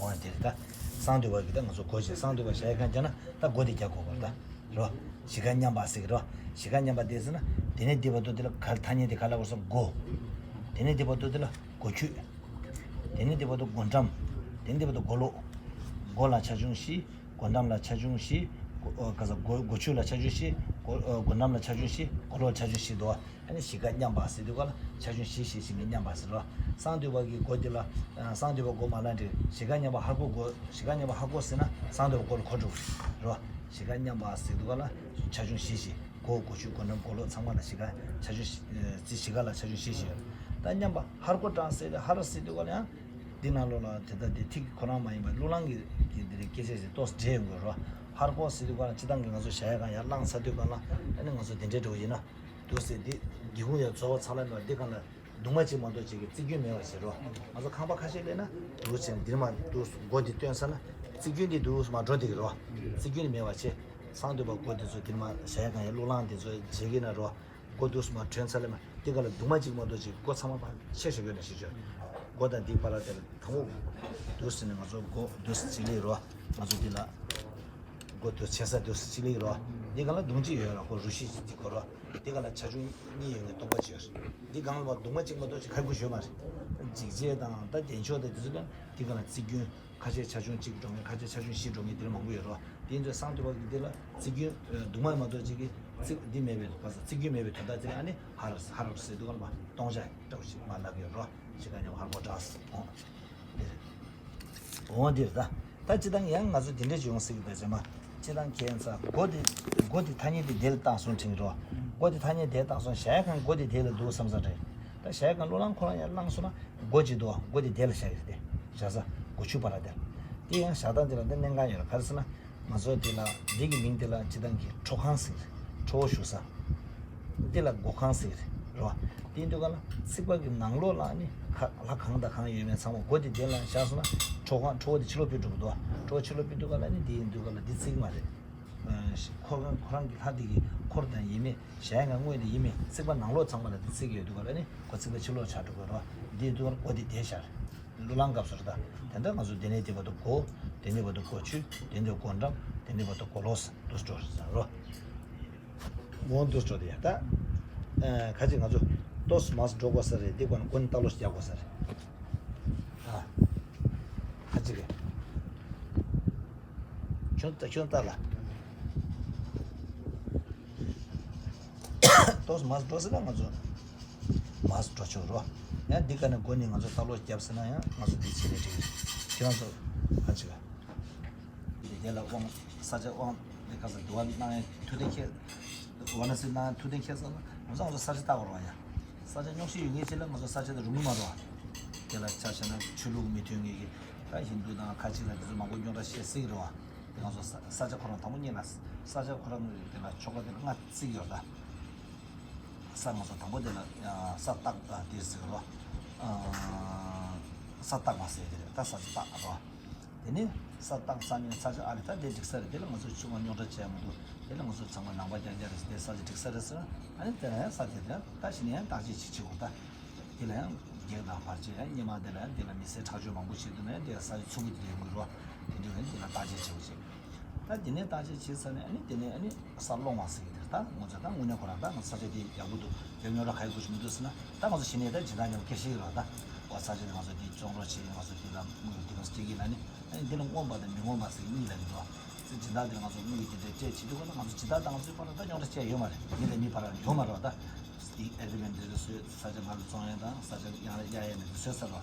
འོ་དེ་རེད་ད། གསང་འདུས་པ་གི་ད་ང་ཚོ་སྒོ་ཞིག་གསང་འདུས་པ་བྱས་མཁན་བྱས་ན་ད་སྒོ་དེ་རྒྱག་དགོས་པ་རེད་ད། རོ། བཞི་ཀ་མཉམ་པ་ཟེར་གི་རོ། བཞི་ཀ་མཉམ་པ་དེ་ཟེར་ན། དེ་ནས་འདི་བར་དུ་དེ་ལ་ག་ཐ་སྙད་དེ་ག་ལབ་དགོས་སམ་སྒོ། དེ་ནས་འདི་བར་དུ་དེ་ལ་སྒོ་ཁྱུད། དེ་ནས་འདི་བར་དུ་སྒོ་འགྲམ། དེ་ནས་འདི་བར་དུ་སྒོ་ལོགས། སྒོ་ལ་ཆ་ཆུང་བཞི། སྒོ་འགྲམ་ལ་ཆ་ཆུང་བཞི། སྒོ་ཨ་ག་ས་སྒོ་སྒོ་ཁྱུད་ལ་ཆ་ཆུང་བཞི། སྒོ་ཨ་སྒོ་འགྲམ་ལ་ཆ་ཆུང་བཞི། སྒོ་ལོགས་ཆ་ཆུང་བཞི་འདུག་ཨ་ནི་བཞི་ཀ་མཉམ་པ་ཟེར་དུས་ག་ལ་ཆ་ཆུང་བཞི་བཞི་བཞི་ནི་མཉམ་པ་ཟེར་རོ། གསང་འདུས་པ་གི་སྒོ་འདི་ལ་ཨ་གསང་འདུས་པ་སྒོ་མ་ལ་འདྲེ་བཞི་ཀ་མཉམ་པ་ཧར་སྒོ་སྒོ་བཞི་ཀ་མཉམ་པ་ཧར་སྒོ་ཟེར་ན་གསང་འདུས་པ་སྒོ་ལ་གོ་འགྲོ་གི་རོ། བཞི་ཀ་མཉམ་པ་ཟེར་དུས་ག་ལ་ཆ་ཆུང་བཞི་བཞི། སྒོ་སྒོ་ཁྱུད་སྒོ་འགྲམ་སྒོ་ལོགས་ཚང་མ་ལ་བཞི་ཀ་ཆ་ཆུང་བཞི་རྩི་བཞི་ཀ་ལ་ཆ་ཆུང་བཞི་བཞི་ཡོད། ད་མཉམ་པ་ཧར་སྒོ་དྲངས་ཟེར་ཏེ་ཧར་ཟེར་དུས་ག་ལ་ཡང་འདི་ནང་ལོགས་ལ་དེ་ལྟ་དེ་ཐིག་ཁོ་རང་མ་ཡིན་པ་གླུ་ལང་གི་གི་འདི་རེད་སྐད་ཆ་ཞིག་ཏོག་ཙམ་འདྲེས་ཡོང་གི་རོ། ཧར་སྒོ་ཟེར་དུས་ག་ལ་སྤྱི་བཏང་གི་ང་ཚོ་ཞྭ་ཡ་གང་ཡར་བླངས་ཚར་དུས་ག་ལ་ཨ་ནི་ང་ཚོ་འདི་འདྲས་འགྲོ་གི་ཡིན་ན། འདུག་ཟེར་འདི་སྒེའུ་ཁུང་ཡང་རྫོགས་པ་ཚར་ལ་ནོར་འདི་གང་ལ་གདུང་མ་གཅིག་མ་གཏོགས་གཅིག་གི་རྩིག་རྒྱུན་མེད་པ་བྱེད་རོགས། ང་ཚོ་ཁང་པ་ཁ་ཤས་སླེབས་ན་འདུག་ཟེར་འདིར་མ་འདུག་སྒོ་འདི་སྟོན་ས་ན་རྩིག་རྒྱུན་འདི་འདུག་མ་འགྲོ་འདི་གི་རོགས། རྩིག་རྒྱུན་འདི་མེད་པ་བྱེད། གསང་འདུས་པ་སྒོ་འདི་ཚོ་འདིར་མ་ཞྭ་ཡ་གང་ཡ་གླུ་ལང་འདི་ཚོ་བྱེད་ཀྱི་ན་རོགས། སྒོ་འདུག་མ་ཐོན་ས་ལ་མ་འདི་ག་ལ་གདུང་མ་གཅིག་མ་གཏོགས་གཅིག་སྒོ་ཚང་མ་ཕར་ཕྱེ་ཞོག་ཡོད་ན་ཞིག་བྱོས། སྒོ་དང་འདི་བར་ལ་དེ་ལ་དང་པོ་འདུག་ཟེར་ནས་ང་ཚོ་སྒོ་འདུག་ཟེར་ཅིག་སླེབས་རོགས། ང་ཚོ་འདི་ལ་སྒོ་འདུག་བྱེད་ས་འདུག་ཟེར་ཅིག་སླེབས་རོགས། འདི་ག་ལ་གདུང་གཅིག་ཡོད་རོགས། སྒོ་རུ་ཤི་ཅིག་གོ་རོགས། འདི་ག་ལ་ཆ་ཆུང་གཉིས་ཡོད་ནས་སྟོང་པ་ཅིག་ཡོད། འདི་གང་ལ་བ་གདུང་མ་གཅིག་མ་གཏོགས་ཅིག་ཁ་ཁུ་ཞོད་མ་རེད། འཇིགས་བྱེད་དང་ད་བདེ་མཆོག་དང་དེ་ཚོ་ལ་འདི་ག་ལ་རྩིག་རྒྱུན། ཁ་ཤས་ཆ་ཆུང་གཅིག་འགྲོ་མཁན། ཁ་ཤས་ཆ་ཆུང་བཞི་འགྲོ་མཁན་དེ་ལ་མང་པོ་ཡོད་རོ། དེ་ཡིན་ཚོད་གསང་འདུས་པ་གི་དེ་ལ་རྩིག་རྒྱུན་གདུང་མ་མ་གཏོགས་གཅིག་གི་རྩིག་འདི་མེད་པའི་ག་ས་རྩིག་རྒྱུན་མེད་པའི་དོན་དག་དེ་ལ་ཨ་ནི་ཧར་ཧར་ཟེར་དུས་ག་ལ་མ་སྟོང་ཆ་འདྲ་བོ་ཞིག་མ་ལབ་ཡོད་རོ། ཞིག་ག་ཉམས་ཧར་པོ་དྲགས་སོང་། འདི་རེད། འོང་འདིར་ད། ད་སྤྱི་བཏང་ཡང་ང་ཚོ་འདི་འདྲས་ཅིག་ཡོང་སྲིད་ཀྱི་ད་ཅེ་མ། སྤྱི་བཏང་ཁྱེད་ཚ་སྒོ་དེ་སྒོ་དེ་ཐ་སྙད་དེ་དེ་ལ་བཏང་སོང་དྲན་རོ། སྒོ་དེ་ཐ་སྙད་དེ་བཏང་སོང་ཞྭ་ཡ་གང་སྒོ་དེ་དེ་ལ་འདུག་བསམ་ས་རེད། ད་ཞྭ་ཡ་གང་གླུ་ལང་ཁོ་རང་ཡར་བླངས་སོང་ན་སྒོ་ཅིག་འདུག་སྒོ་དེ་དེ་ལ་བཞག་གི་རེད་དེ། བཞག་ས་སྒོ་ཆུ་བར་དེ་ལ། དེ་ཡང་བཞག་སྟངས་དེ་ལ་འདི་གནད་འགག་ཡོད་ར། ག་རེ་ཟེར་ན། ང་ཚོ་དེ་ལ་འདི་གི་མིང་དེ་ལ་སྤྱི་བཏང་གི་ཁྲོ་ཁང་ཟེར། ཁྲོ་བོ་བཞུགས་ས། འདི་ལ་སྒོ་ཁང་ཟེར་རོ། དེ་འདུག་ག་ལ་རྩིག་པ་གི་ནང་ལོགས་ལ་ནི་ཁ་ལྷ་གང་དང་གང་ཡོད་མེད་ཚང་མ་སྒོ་དེ་དེ་ལ་བཞག་སོང་ན་ཁྲོ་ཁང་ཁྲོ་བོ་དེ་ཕྱི་ལོགས་ཕུད་འགྲོ་གི་འདུག་ཁྲོ་བོ་ཕྱི་ལོགས་ཕུད་འདུག་ག་ལ་ནི་འདི་ཡིན་འདུག་ག་ལ་འདི་རྩིག་མ་རེད། ཁོ་རང་ཁོ་རང་གི་ལྷ་དེ་གི་འཁོར་དང་ཡིན་མིན་གཞན་ཡང་དངོས་དེ་ཡིན་མིན་རྩིག་པ་ནང་ལོགས་ཚང་མ་ལ་འདི་རྩིག་ཡོད་འདུག་ག་ལ་ནི་ཁོ་རྩིག་པ་ཕྱི་ལོགས་ཆགས་འགྲོ་གི་རོ། འདི་འདུག་ག་ལ་སྒོ་དེ་དེ་བཞག་རེད། གླུ་ལང་སྐབས་སུ་རེད་ད། དེ་འདྲ་ང་ཚོ་དེ་ནས་དེ་བར་དུ་སྒོ། དེ་ནས་བར་དུ་སྒོ་ཆུ། དེ་ནས་བར་དུ་སྒོ་འགྲམ། དེ་ནས་བར་དུ་སྒོ་ལོགས་སུ་འདུག་འགྲོ་རེད་ཟེར་རོ། འོང་འདུག་འགྲོ་དེ་ཡ་ད། ཨ་ཁ་ཅིག་ང་ཚོ་ཏོག་ཙམ་མར་འགྲོ་དགོས་ས་རེད། འདི་སྒོ་ནས་སྒོ་ནས་ལྟ་ཀློག་ཞིག་རྒྱག་དགོས་ས་རེད། ཨ་ཁ་ཅིག་གི་ཁྱོད་ལྟ་ཁྱོད་ལྟ་ལ། ཏོག་ཙམ་མར་འགྲོ་ཟེར་ན་ང་ཚོ་མར་འགྲོ་ཆོག་རོ། ཡང་འདི་ག་ནས་སྒོ་ནས་ང་ཚོ་ལྟ་ཀློག་བརྒྱབ་ཟེར་ན་ཡང་ང་ཚོ་འདི་བྱེད་ལས་འགྲིག་གི་རེད། ཁྱེད་རང་ཚོ་ཨ་ཅིག་ག་འདི་དེ་ལ་དབང་ས་ཆ་དབང་འདི་ག་ས་འདུ་བ་གནང་ཡང་ཐུགས་གཏན་འཁེལ། འདུ་བ་ན་སི་གནང་ཡང་ཐུགས་གཏན་འཁེལ་ས་ན་ང་ཚོ་ང་ཚོ་ས་ཆ་ལྟ་བར་བ་ཡ། ས་ཆ་རྙོག་ཤིང་ཡོད་ངེས་ཆེ་ལ་ང་ཚོ་ས་ཆ་དེ་རུང་གི་མ་རོ། དེ་ལ་ཆ་བཞག་ན་ཆོས་ལུགས་མི་མཐུན་ངེས་ཀྱི་ད་ཧིན་དུ་དང་ཁ་ཆེ་ལ་དེ་ཚོ་མང་པོ་རྙོག་དྲ་བཤད་སྲིད་ཀྱི་རེད་བ། དེ་ང་ཚོ་ས་ས་ཆ་ཁོ་རང་དང་པོ་གཉིས་ལ་ས་ཆ་ཁོ་རང་དེ་ལ་ཆོ་ག་དེ་ལ་ལྔ་བརྩིགས་ཡོད་ད། ས་ང་ཚོ་དང་པོ་དེ་ལ་ས་སྟག་དེ་ཟེར་རོ། ས་སྟག་མ་ཟེར་དེ་རེད་ད་ས་ཆ་སྟག་རོ། དེ་ནས་ས་སྟག་ས་ཉིན་ས་ཆ་ཨ་རེ་ད་དེ་འགྲིག་ས་རེད། དེ་ལ་ང་ཚོ་ཆུ་མ་རྙོག་དྲ་བྱས་མི་འདུག་དེ་ལ་ང་ཚོ་ཚང་མ་ནང་པ་རྐྱང་རྐྱང་རེད། དེ་ས་ཆ་འགྲིག་ས་རེད་ཟེར། ཨ་ནི་དེ་ལ་ཡང་ས་དེ་ལ་ད་གཞི་ནས་ཡང་བརྟག་དཔྱད་བྱེད་ཆེ་བོ་ད། དེ་ལ་ཡང་བགེགས་དང་བར་ཆད་ཡང་སྙེ་མ་དེ་ལ་ཡང་དེ་ལ་མི་སེར་ཁྲག་སྦྱོར་མང་པོ་བྱེད་དུས་ན་ཡང་དེ་ལ་ས་ཆ་ཚུགས་ཀྱི་དེ་ཡོང་གི་རོ། དེ་འདྲ་ཡང་དེ་ལ་བརྟག་དཔྱད་བྱེད་དགོས་ཆེ། ད་དེ་ནས་བརྟག་དཔྱད་བྱེད་ས་ནས་ཨ་ནི་དེ་ནས་ཨ་ནི་ས་སློང་བ་ཟེར་གྱི་དེ་ད་ངོ་ཚ་ད་དངོས་གནས་ཁོ་རང་ད་ང་ས་ཆ་དེ་ཡག་པོ་འདུག་དེ་རྙོག་དྲ་ག་ཡི་དགོས་ཞིག་མི་འདུག་ཟེར་ན་ད་ང་ཚོ་གཞི་ནས་ད་སྦྱིན་བདག་མཉམ་སྐད་ཤེས་ཀྱི་རོ། ད་འོ་ས་ཆ་དེ་ང་ཚོ་དེ་བཙོང་རོགས་བྱེད། ང་ཚོ་དེ་ལ་དངུལ་དེ་ག་སྐྱེ་གི་ལ་ནི་ཨ་ནི་འདི་ལ་མངོན་པ་དང་མི་མངོན་པ་ཟེར་གཉིས་ལ་གི་འདུག་སྦྱིན་བདག་དེ་ལ་ང་ཚོ་དངུལ་དེ་འདྲ་སྤྲད་བྱེད་དུས་སྐབས་ལ་ང་ཚོ་སྦྱིན་བདག་དང་ང་ཚོའི་བར་ལ་ད་རྙོག་དྲ་བཅས་ཡོད་མ་རེད། མི་དང་མི་བར་ལ་ཡོད་མ་རེད་བ། ད་དེ་ཨེ་གི་རི་མེན་ཊི་དེ་ཚོ་བཟོས། ས་ཆ་ང་ལ་བཙོང་ཡ་དང་ས་ཆ་ཡང་ལ་གཡར་ཡ་ནས་དེ་བཟོས་ཚར་བ།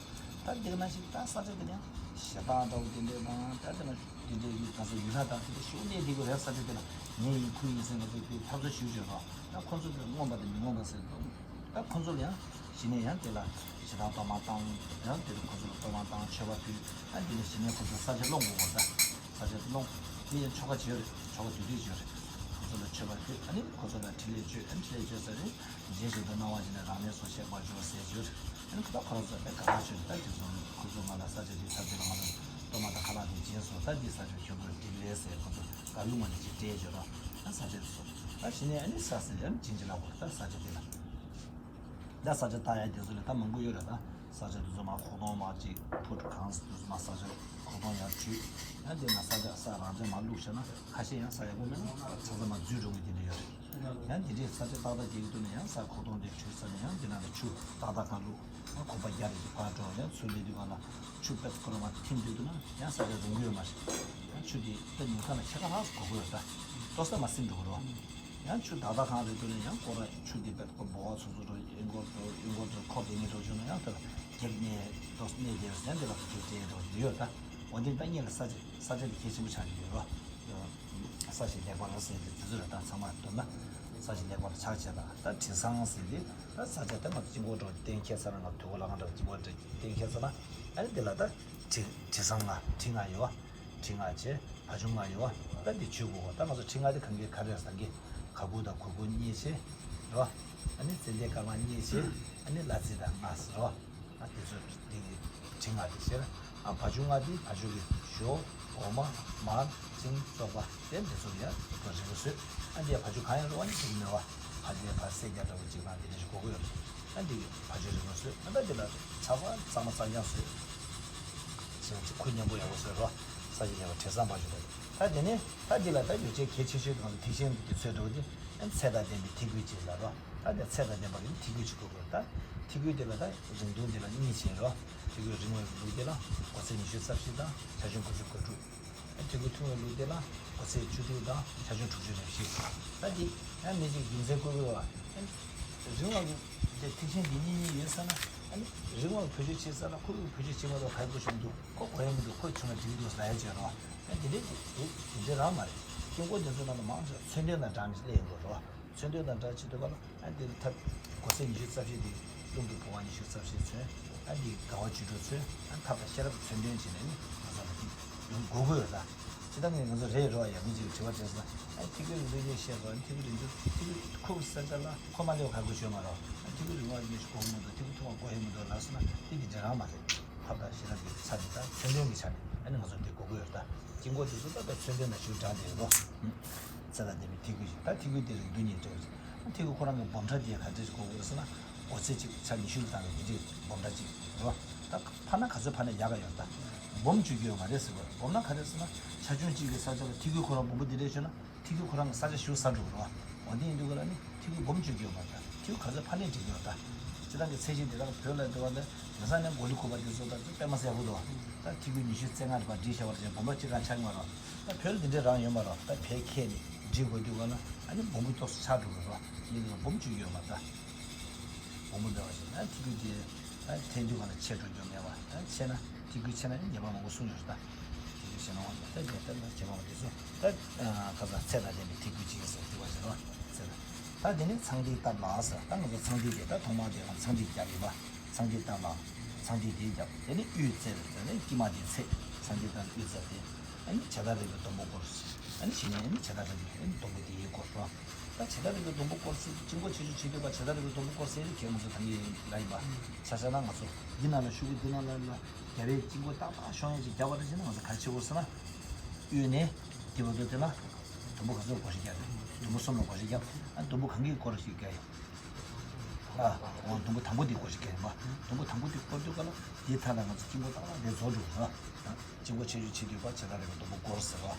ད་དེ་ག་ནང་བཞིན་ད་ས་ཆ་དེ་ནས་ཞེ་སྡང་འདྲ་བོ་དེ་འདྲས་དང་ད་དེ་ན་དེ་འདྲས་ཡུལ་ང་ཚོ་ཡུལ་ལྷ་དང་དེ་འདྲས་ཞུགས་གནས་དེ་ག་རེད། ས་ཆ་དེ་ལ་ངེད་ཡིན་ཁུལ་ཡིན་ཟེར་ང་ཚོ་དེ་འཐབ་རྩོད་ཞུ་བྱོས་རོགས། ད་ཁོ་ཚོ་དེ་མངོན་པ་དང་མི་མངོན་པ་ཟེར་དང་ ད་ཁོ་ཚོ་ལ་ཡང་གཞི་ནས་ཡང་དེ་ལ་ཞེ་སྡང་གཏོར་མ་བཏང་། ཡང་དེ་ལ་ཁོ་ཚོ་ལ་གཏོར་མ་བཏང་མཆོད་པ་ཕུལ། ཨ་འདི་ནས་གཞི་ནས་ཁོ་ཚོ་ས་ཆ་སློང་དགོས་པ། ད་ས་ཆ་སློང་། དེ་ཡང་ཆོ་ག་བྱེད་རེད། ཆོ་ག་དུས་དུས་བྱེད་རེད། ཁོ་ཚོ་ལ་མཆོད་པ་ཕུལ། ཨ་ནི་ཁོ་ཚོ་ལ་འཕྲིན་ལས་བཅོལ། ཨ་ནི་འཕྲིན་ལས་བཅོལ་ཚར་རེད། རྗེས་སུ་ད་སྣང་བ་ཞིག་ནས་རང་གནས་སུ་གཤེགས་པར་འགྱུར་ཟེར་བརྗོད། ཨ་ནི་ད་ཁོ་རང་ཚོ་དཔེ་དགའ་ཐག་ཆོད། ད་དེ་ཚོ་ཁོ་ཚོ་ང་ལ་ས་ཆ་འདི་ཚར་དུས་ལ་ང་ཚོ་གཏོར་མ་དང་ཁ་ལག་དེ་བྱིན་སོང་། ད་འདི་ས་ཆ་ཁྱོད་ཚོར་འགྲིག་ལེ་ཟེར་ཁོ་ཚོ་དགའ་ལུང་མ་ནས་ཅིག་སྤྲད་བརྗོད་རོགས། ད་ས་ཆ་དེ་སོང་། ད་གཞི་ནས་ཨ་ནི་ས་ཟེར་ཨ་ནི་བྱིན་གྱིས་བརླབ་དགོས། ད་ས་ཆ་དེ་ལ། ད་ས་ཆ་ལྟ་ཡ་དེ་ཚོ་ལ་ད་མང་པོ་ཡོད་རེད། ད་ས་ཆ་དེ་ཚོ་མ་ཁོག་སྟོང་མ་ཅིག་ཕུ་གང་ས་དེ་ཚོ་མ་ས་ཆ་ཁོག་སྟོང་ཡར་བཅུག། ཡང་དེ་ན་ས་ཆ་ས་རང་ཅག་མ་བླུགས་བྱས་ན་ཁ་ཤས་ཡང་ས་ཡག་པོ་མེད་ན་ཚ་ཚ་མ་འཛུལ་འགྲོ་གི་དེ་འདྲ་ཡོད་རེད། ཡང་དེ་འདྲའི་ས་ཆ་ཏག་ཏག་རྒྱག་གི་འདུག་ན་ཡང་ས་ཁོག་སྟོང་དེ་བཅུག་ས་ནས་ཡང་དེ་ནང་ལ་ཆུ་ཏག་ཏག་གང་བླུགས། ཡང་ཁོག་པ་རྒྱ་རེ་ཅིག་ཕར་འགྲོ། ཡང་ཚུར་སླེབས་དུས་གང་ལ་ཆུ་པད་ཁོ་རང་མ་ཐིམ་དུས་འདུག་ན་ཡང་ས་ཆ་རུང་གི་ཡོད་མ་རེད། ཡང་ཆུ་དེ་ད་ཉུང་མཐའ་ན་ཁྱེད་རང་ཧ་གོ་གི་ཡོད། ད་ལྟོ་ས་མ་སིམ་འགྲོ་གི་རོ། ཡང་ཆུ་ཏག་ཏག་གང་རེད་འདུག་ན་ཡང་ཁོ་ར་ཆུ་དེ་པད་ཁོ་འབོ་བ་ཚོ་ཚོ་འགྲོ། གཡོན་སྐོར་འགྲོ། གཡོན་སྐོར་འགྲོ། ཁོག་དེ་ནས་འགྲོ་བྱུང་ན་ཡང་དེ་ལ་རྒྱབ་ནས་ལྟོ་གནས་དེ་ཡང་དེ་ལ་ཁོ་ཚོ་སྤྲད་འགྲོ་གི་ཡོད། ད་འོ་འདི་ད་སྔོན་ལ་ས་ཆ་ས་ཆ་དེ་གལ་ཆེན་པོ་ཆགས་ཀྱི་ཡོད་རོ། ས་གཞི་ལེགས་པར་ཟེར་ཏེ་དེ་ཚོ་རེད། ད་ཚང་མ་བསྡོམས་ན་ས་གཞི་ལེགས་པར་ཆགས་བྱས། ད་ད་དྲི་བཟང་ཟེར་ཏེ་ད་ས་ཆ་དེ་ང་ཚོ་དཀྱིལ་འཁོར་འགྲོ་གཏན་འཁེལ་ཚར་ན། ང་ཚོ་དུས་འཁོར་ལྷ་ཁང་འགྲོ་དཀྱིལ་འཁོར་གཏན་འཁེལ་ཚར་ན། ཨ་ནི་དེ་ལ་ད་དྲི་དྲི་བཟང་ལྔ་དྲི་ལྔ་ཡོད་པ། དྲི་ལྔ་བྱས། བ་བྱུང་ལྔ་ཡོད་པ། ད་འདི་བྱུག་དགོས་པ། ད་ང་ཚོ་དྲི་ལྔ་དེ་གང་གི་ག་རེ་ཟེར་གི། ག་བུར་དང་གུར་གུམ་གཉིས་བྱས་རེད་པ། ཨ་ནི་ཙན་དན་དཀར་ལྔ་གཉིས་བྱས། ཨ་ནི་ལ་རྫི་དང་ལྔ་ཟེར་རེད་པ། ཨ་དེ་ཚོ་འདི་གི་དྲི་ལྔ་དེ་བྱས། ཨ་བ་བྱུང་ལྔ་དེ་བ་བྱུང་གི་ཞོ། འོ་མ། མར། ཤིང་། བཙོག་པ། དེ་འདི་ཚོ་ཡང་རིམ་པ་བཟོས། ཨ་འདི་བ་བྱུང་གང་ཡང་རེད་པ། ཨ་ནི་དེ་གི་མེད་པ། བ་དེ་བ་སེར་སྐྱ་འདྲ་བོ་ཅིག་དང་དེ་འདྲ་ཞིག་དགོས་ཀྱི་ཡོད་རེད། ཨ་འདི་གི་བ་བྱུང་རིམ་པ་བཟོས། ཨ་ད་འདི་ལ་ཚ་བ་གཙང་མ་གཙང་རྐྱང་བཟོས། ཞེས་ཅིག་ཁུ་མཉམ་པོ་ཡག་པོ་བཟོས་རོ། ས་གཞི་ལེགས་པར་དྲི་བཟང་བ་བྱུང་བ། ད་དེ་ནས་ད་འདི་ལ་ད་ཡོ་བྱད་གལ་ཆེ་ཤོས་དེ་ང་ཚོ་ཐིག་ཆེན་གྱི་ཚོད་འགྲོ་དེ། ཨ་ཚད་དང་ལྡན་པའི་ཐིག་སྐུད་ཅིག་ལ་རོ། ད་དེ་ཚད་དང་ལྡན་པ་གི་ཐིག་སྐུད་ཅིག་དགོས་དགོས། ད་ཐིག་སྐུད་དེ་ལ་ད་རིང་ཐུང་དེ་ལ་གཉིས་བྱས་རོ། ཐིག་སྐུད་རིང་བའི་ལུགས་དེ་ལ་སྒོར་ཚད་ཉི་ཤུ་རྩ་བཞི་དང་ཆ་ཆུང་དགུ་བཅུ་གོ་དྲུག། ཨ་ཐིག་སྐུད་ཐུང་བའི་ལུགས་དེ་ལ་སྒོར་ཚད་བཅུ་དྲུག་དང་ཆ་ཆུང་དྲུག་ཅུ་རེ་བཞི། ད་འདི་ཡང་མི་གཅིག་རྒྱུ་མཚན་བཀོད་དགོས་པ། ཨ་རིང་བ་གི་དེ་ཐིག་ཆེན་འདི་གཉིས་གཉིས་ཡོད་ས་ན། ཨ་ནི་རིང་བ་བེད་སྤྱོད་བྱེད་ས་ལ་ཁུ་བ་བེད་སྤྱོད་བྱེད་མ་གཏོགས་ག་དགོས་ཤོག་མི་འདུག་ཁོ་གོ་ཡ་མི་འདུག་ཁོ་བྱུང་ན་འགྲིག་འདུག་ལབ་ཡ་བྱས་རོ། ཨ་དེ་འདྲའི་དེ་དེ་འདྲའི་རང་མ་རེད། དཀྱིལ་འཁོར་དེ་ཚོ་ནང་ལ་མང་ཆེ་མཚོན་དོན་དང་སྦྲགས་ནས་སླེབས་ཡོང་གི་རོ། མཚོན་དོན་དང་སྦྲགས་བྱེད་དུས་ག་ལ་ཨ་དེ་ཐབས་སྒོར་ཚད་ཉི་ཤུ་རྩ་བཞི་དེ་རླུང་གི་བུམ་པ་ཉི་ཤུ་རྩ་བཞི་མཚོན། ཨ་དེ་དགའ་བ་བཅུ་དྲུག་མཚོན། ཨ་ཐབས་དང་ཤེས་རབ་མཚོན་དོན་བྱས་ནས་ནི་ང་ཚོ་ལ་དེ་ཡོང་དགོས་ཀྱི་ཡོད་ད། སྤྱིར་བཏང་ངས་ང་ཚོ་རེད་རོ། ཡ་མི་གཅིག་དྲི་བ་དྲིས་སོང་། ཨ་ཐིག་སྐུད་རིང་ཐུང་གཉིས་བཤད་སོང་། ཨ་ཐིག་སྐུད་རིང་ཐུང་ཐིག་སྐུད་ཁུག་ས་ཆ་ལ་ཁོ་མ་སླེབས་ག་དགོས་ཤོད་མ་རོ། ཨ་ཐིག་སྐུད་རིང་བ་ཉིད་ཞིག་གོ་གི་མི་འདུག་ཐིག་སྐུད་ཐུང་བ་གོ་ཧེ་མི་འདུག་ལབ་སོང་ན་དེ་གི་འདྲ་རང་མ་རེད། ཐབས་དང་ཤེས་རབ་ཀྱི་ཆ་ནས་ད་མཚོན་དོན་གྱི་ཆ་ནས་ཨ་ནི་ང་ཚོ་འདི་གོ་གི་ཡོད་ད། དཀྱིལ་འཁོར་དེ་ཚོ་ད་ད་མཚོན་དོན་དང་ཞུ་དྲང་དེ་རོ། ཚད་དང་ལྡན་པའི་ཐིག་སྐུད་ཅིག་ད་ཐིག་སྐུད་དེ་རིང་ཐུང་གཉིས་སྤྲད་པ་ཅིག་ཨ་ཐིག་སྐུད་ཁོ་རང་གི་སྦོམ་ཕྲ་དེ་ག་འདྲ་ཞིག་གོ་གི་ཡོད་ཟེར་ན། སྒོར་ཚད་ཅིག་ཆ་ཉི་ཤུ་ལ་བཏང་བའི་དེ་འདྲའི་སྦོམ་ཕྲ་ཅིག་རོ། ད་ཕར་ན་ག་ཚོད་ཕར་ན་ཡག་ག་ཡོད་ད། སྦོམ་བཅུག་རྒྱུ་ཡོད་མ་རེད་ཟེར་བ། སྦོམ་ན་ག་རེ་ཟེར་ན་ཆ་ཆུང་གཅིག་གི་ས་ཆ་ལ་ཐིག་སྐུད་ཁོ་རང་སྦོམ་པོ་དེ་འདྲས་བྱུང་ན་ཐིག་སྐུད་ཁོ་རང་གི་ས་ཆ་ཞེ་པོ་ཟ་འགྲོ་གི་རེད་བ། འོ་དེ་ཡིན་དུས་ག་ལ་ནི་ཐིག་སྐུད་སྦོམ་བཅུག་རྒྱུ་ཡོད་མ་རེད་ད། ཐིག་སྐུད་ག་ཚོད་ཕར་ནས་འགྲིག་གི་ཡོད་ད། སྤྱིར་བཏང་གི་ཚད་གཞི་འདི་དག་བོད་ལ་འདི་བ་ལ་ཡང་ས་ནས་མགོ་ལུས་ཁུག་པ་དེ་ཚོ་ད་ཚོད་དཔེ་མ་ཟད་ཡག་པོ་འདུག་ད་ཐིག་སྐུད་ཉི་ཤུ་རྩ་ལྔ་རེ་བ་སྒྲིལ་བྱ་བ་རེ་བྱས་སྦོམ་པ་གཅིག་རང་ཆགས་ཀྱི་མ་རེད། ད་བོད་ལ་འདི་འདྲས་རང་ཡོད་མ་རེད། ད་བལ་ཁྱེད་ནི་སྒྲིལ་དགོས་དུས་ག་ལ་ཨ་ནི་སྦོམ་པོ་ཏོག་ཙམ་ཆགས་འགྲོ་གི་རེད་བ། ཡིན་དུས་སྦོམ་བཅུག་རྒྱུ་ཡོད་མ་རེད་ད། སྦོམ་པོ་འདྲ་བ་ཞིག་ན་ཐིག་སྐུད་དེ་ད་ཐལ་དུས་ག་ལ་ཆད་འགྲོ་རྒྱུ་མེད་པ། ད་ཆད་ན་ཐིག་སྐུད་ཆད་ན་ཉེས་པ་མང་པོ་གསུངས་ཡོད་རེད་ད། ཐིག་སྐུད་ཆད་ན་འོ་ད་ད་ད་ད་ཁྱད་པར་བ་དེ་ཚོ་ད་ག་ས་ཚད་དང་ལྡན་པའི་ཐིག་སྐུད་ཅིག་ཟེར་དུས་བ་ཞིག་རེད་བ། ཚད་ད་དེ་ནས་ཚངས་ཐིག་བཏབ་ལ་ཟེར། ད་ང་ཚོ་ཚངས་ཐིག་དེ་ད་ཐོག་མར་དེ་ག་ཚངས་ཐིག་བརྒྱབ་ཡིན་པ། ཚངས་ཐིག་བཏབ་ལ། ཚངས་ཐིག་དེ་བརྒྱབ། དེ་ནས་དབུས་རྩེར་དེ་ནས་དཀྱིལ་མ་དེ་ཚེ། ཚངས་ཐིག་བཏབ་ལ་དབུས་རྩེར་དེ། ཨ་ནི་བྱེ་ད་རི་བའི་སྡོང་པོ་བསྐོར། ཨ་ནི་གཞི་ནས་ཨ་ནི་བྱེ་ད་རི་བའི་སྡོང་པོ་དེ་ཡི་བསྐོར་རོ། ད་བྱེ་ད་རི་བའི་སྡོང་པོ་བསྐོར་ཟེར་དུས་དཀྱིལ་འཁོར་ཆེ་ཆུང་བྱེད་དུས་པ་བྱེ་ད་རི་བའི་སྡོང་པོ་བསྐོར་ཟེར་དུས་ཁྱེད་ང་ཚོ་ད་ངས་ལབ་ཡིན་པ། ཆ་བཞག་ན་ང་ཚོ་འདི་ནང་ལ་ཤོག་གུ་འདི་ནང་ལ་ལ་རྒྱབ་པའི་དཀྱིལ་འཁོར་ཏག་ཏག་ཤོང་ཡ་ཅིག་རྒྱབ་པ་རེད་ཟེར་ན་ང་ཚོ་ག་རེ་བྱེད་དགོས་ཟེར་ན། དབུས་ནས་དེ་བར་དུ་དེ་ལ་དུམ་བུ་ག་ཚོད་སྒོར་ཞིག་རྒྱབ་རེད། དུམ་བུ་གསུམ་ལ་སྒོར་ཞིག་རྒྱབ། ཨ་དུམ་བུ་གང་གི་སྒོར་ཞིག་རྒྱབ་ཡིན། ཨ་འོ་དུམ་བུ་དང་པོ་དེ་སྒོར་ཞིག་རྒྱབ་ཡིན་པ། དུམ་བུ་དང་པོ་དེ་སྒོར་དུས་ག་ལ་དེའི་མཐའ་ལ་ང་ཚོ་དཀྱིལ་འཁོར་ཏག་ཏག་དེ་རྫོགས་འགྲོ་གི་རེད། དཀྱིལ་འཁོར་ཆེ་ཆུང་བྱེད་དུས་པ་བྱེ་ད་རི་བའི་སྡོང་པོ་བསྐོར་ཟེར་བ།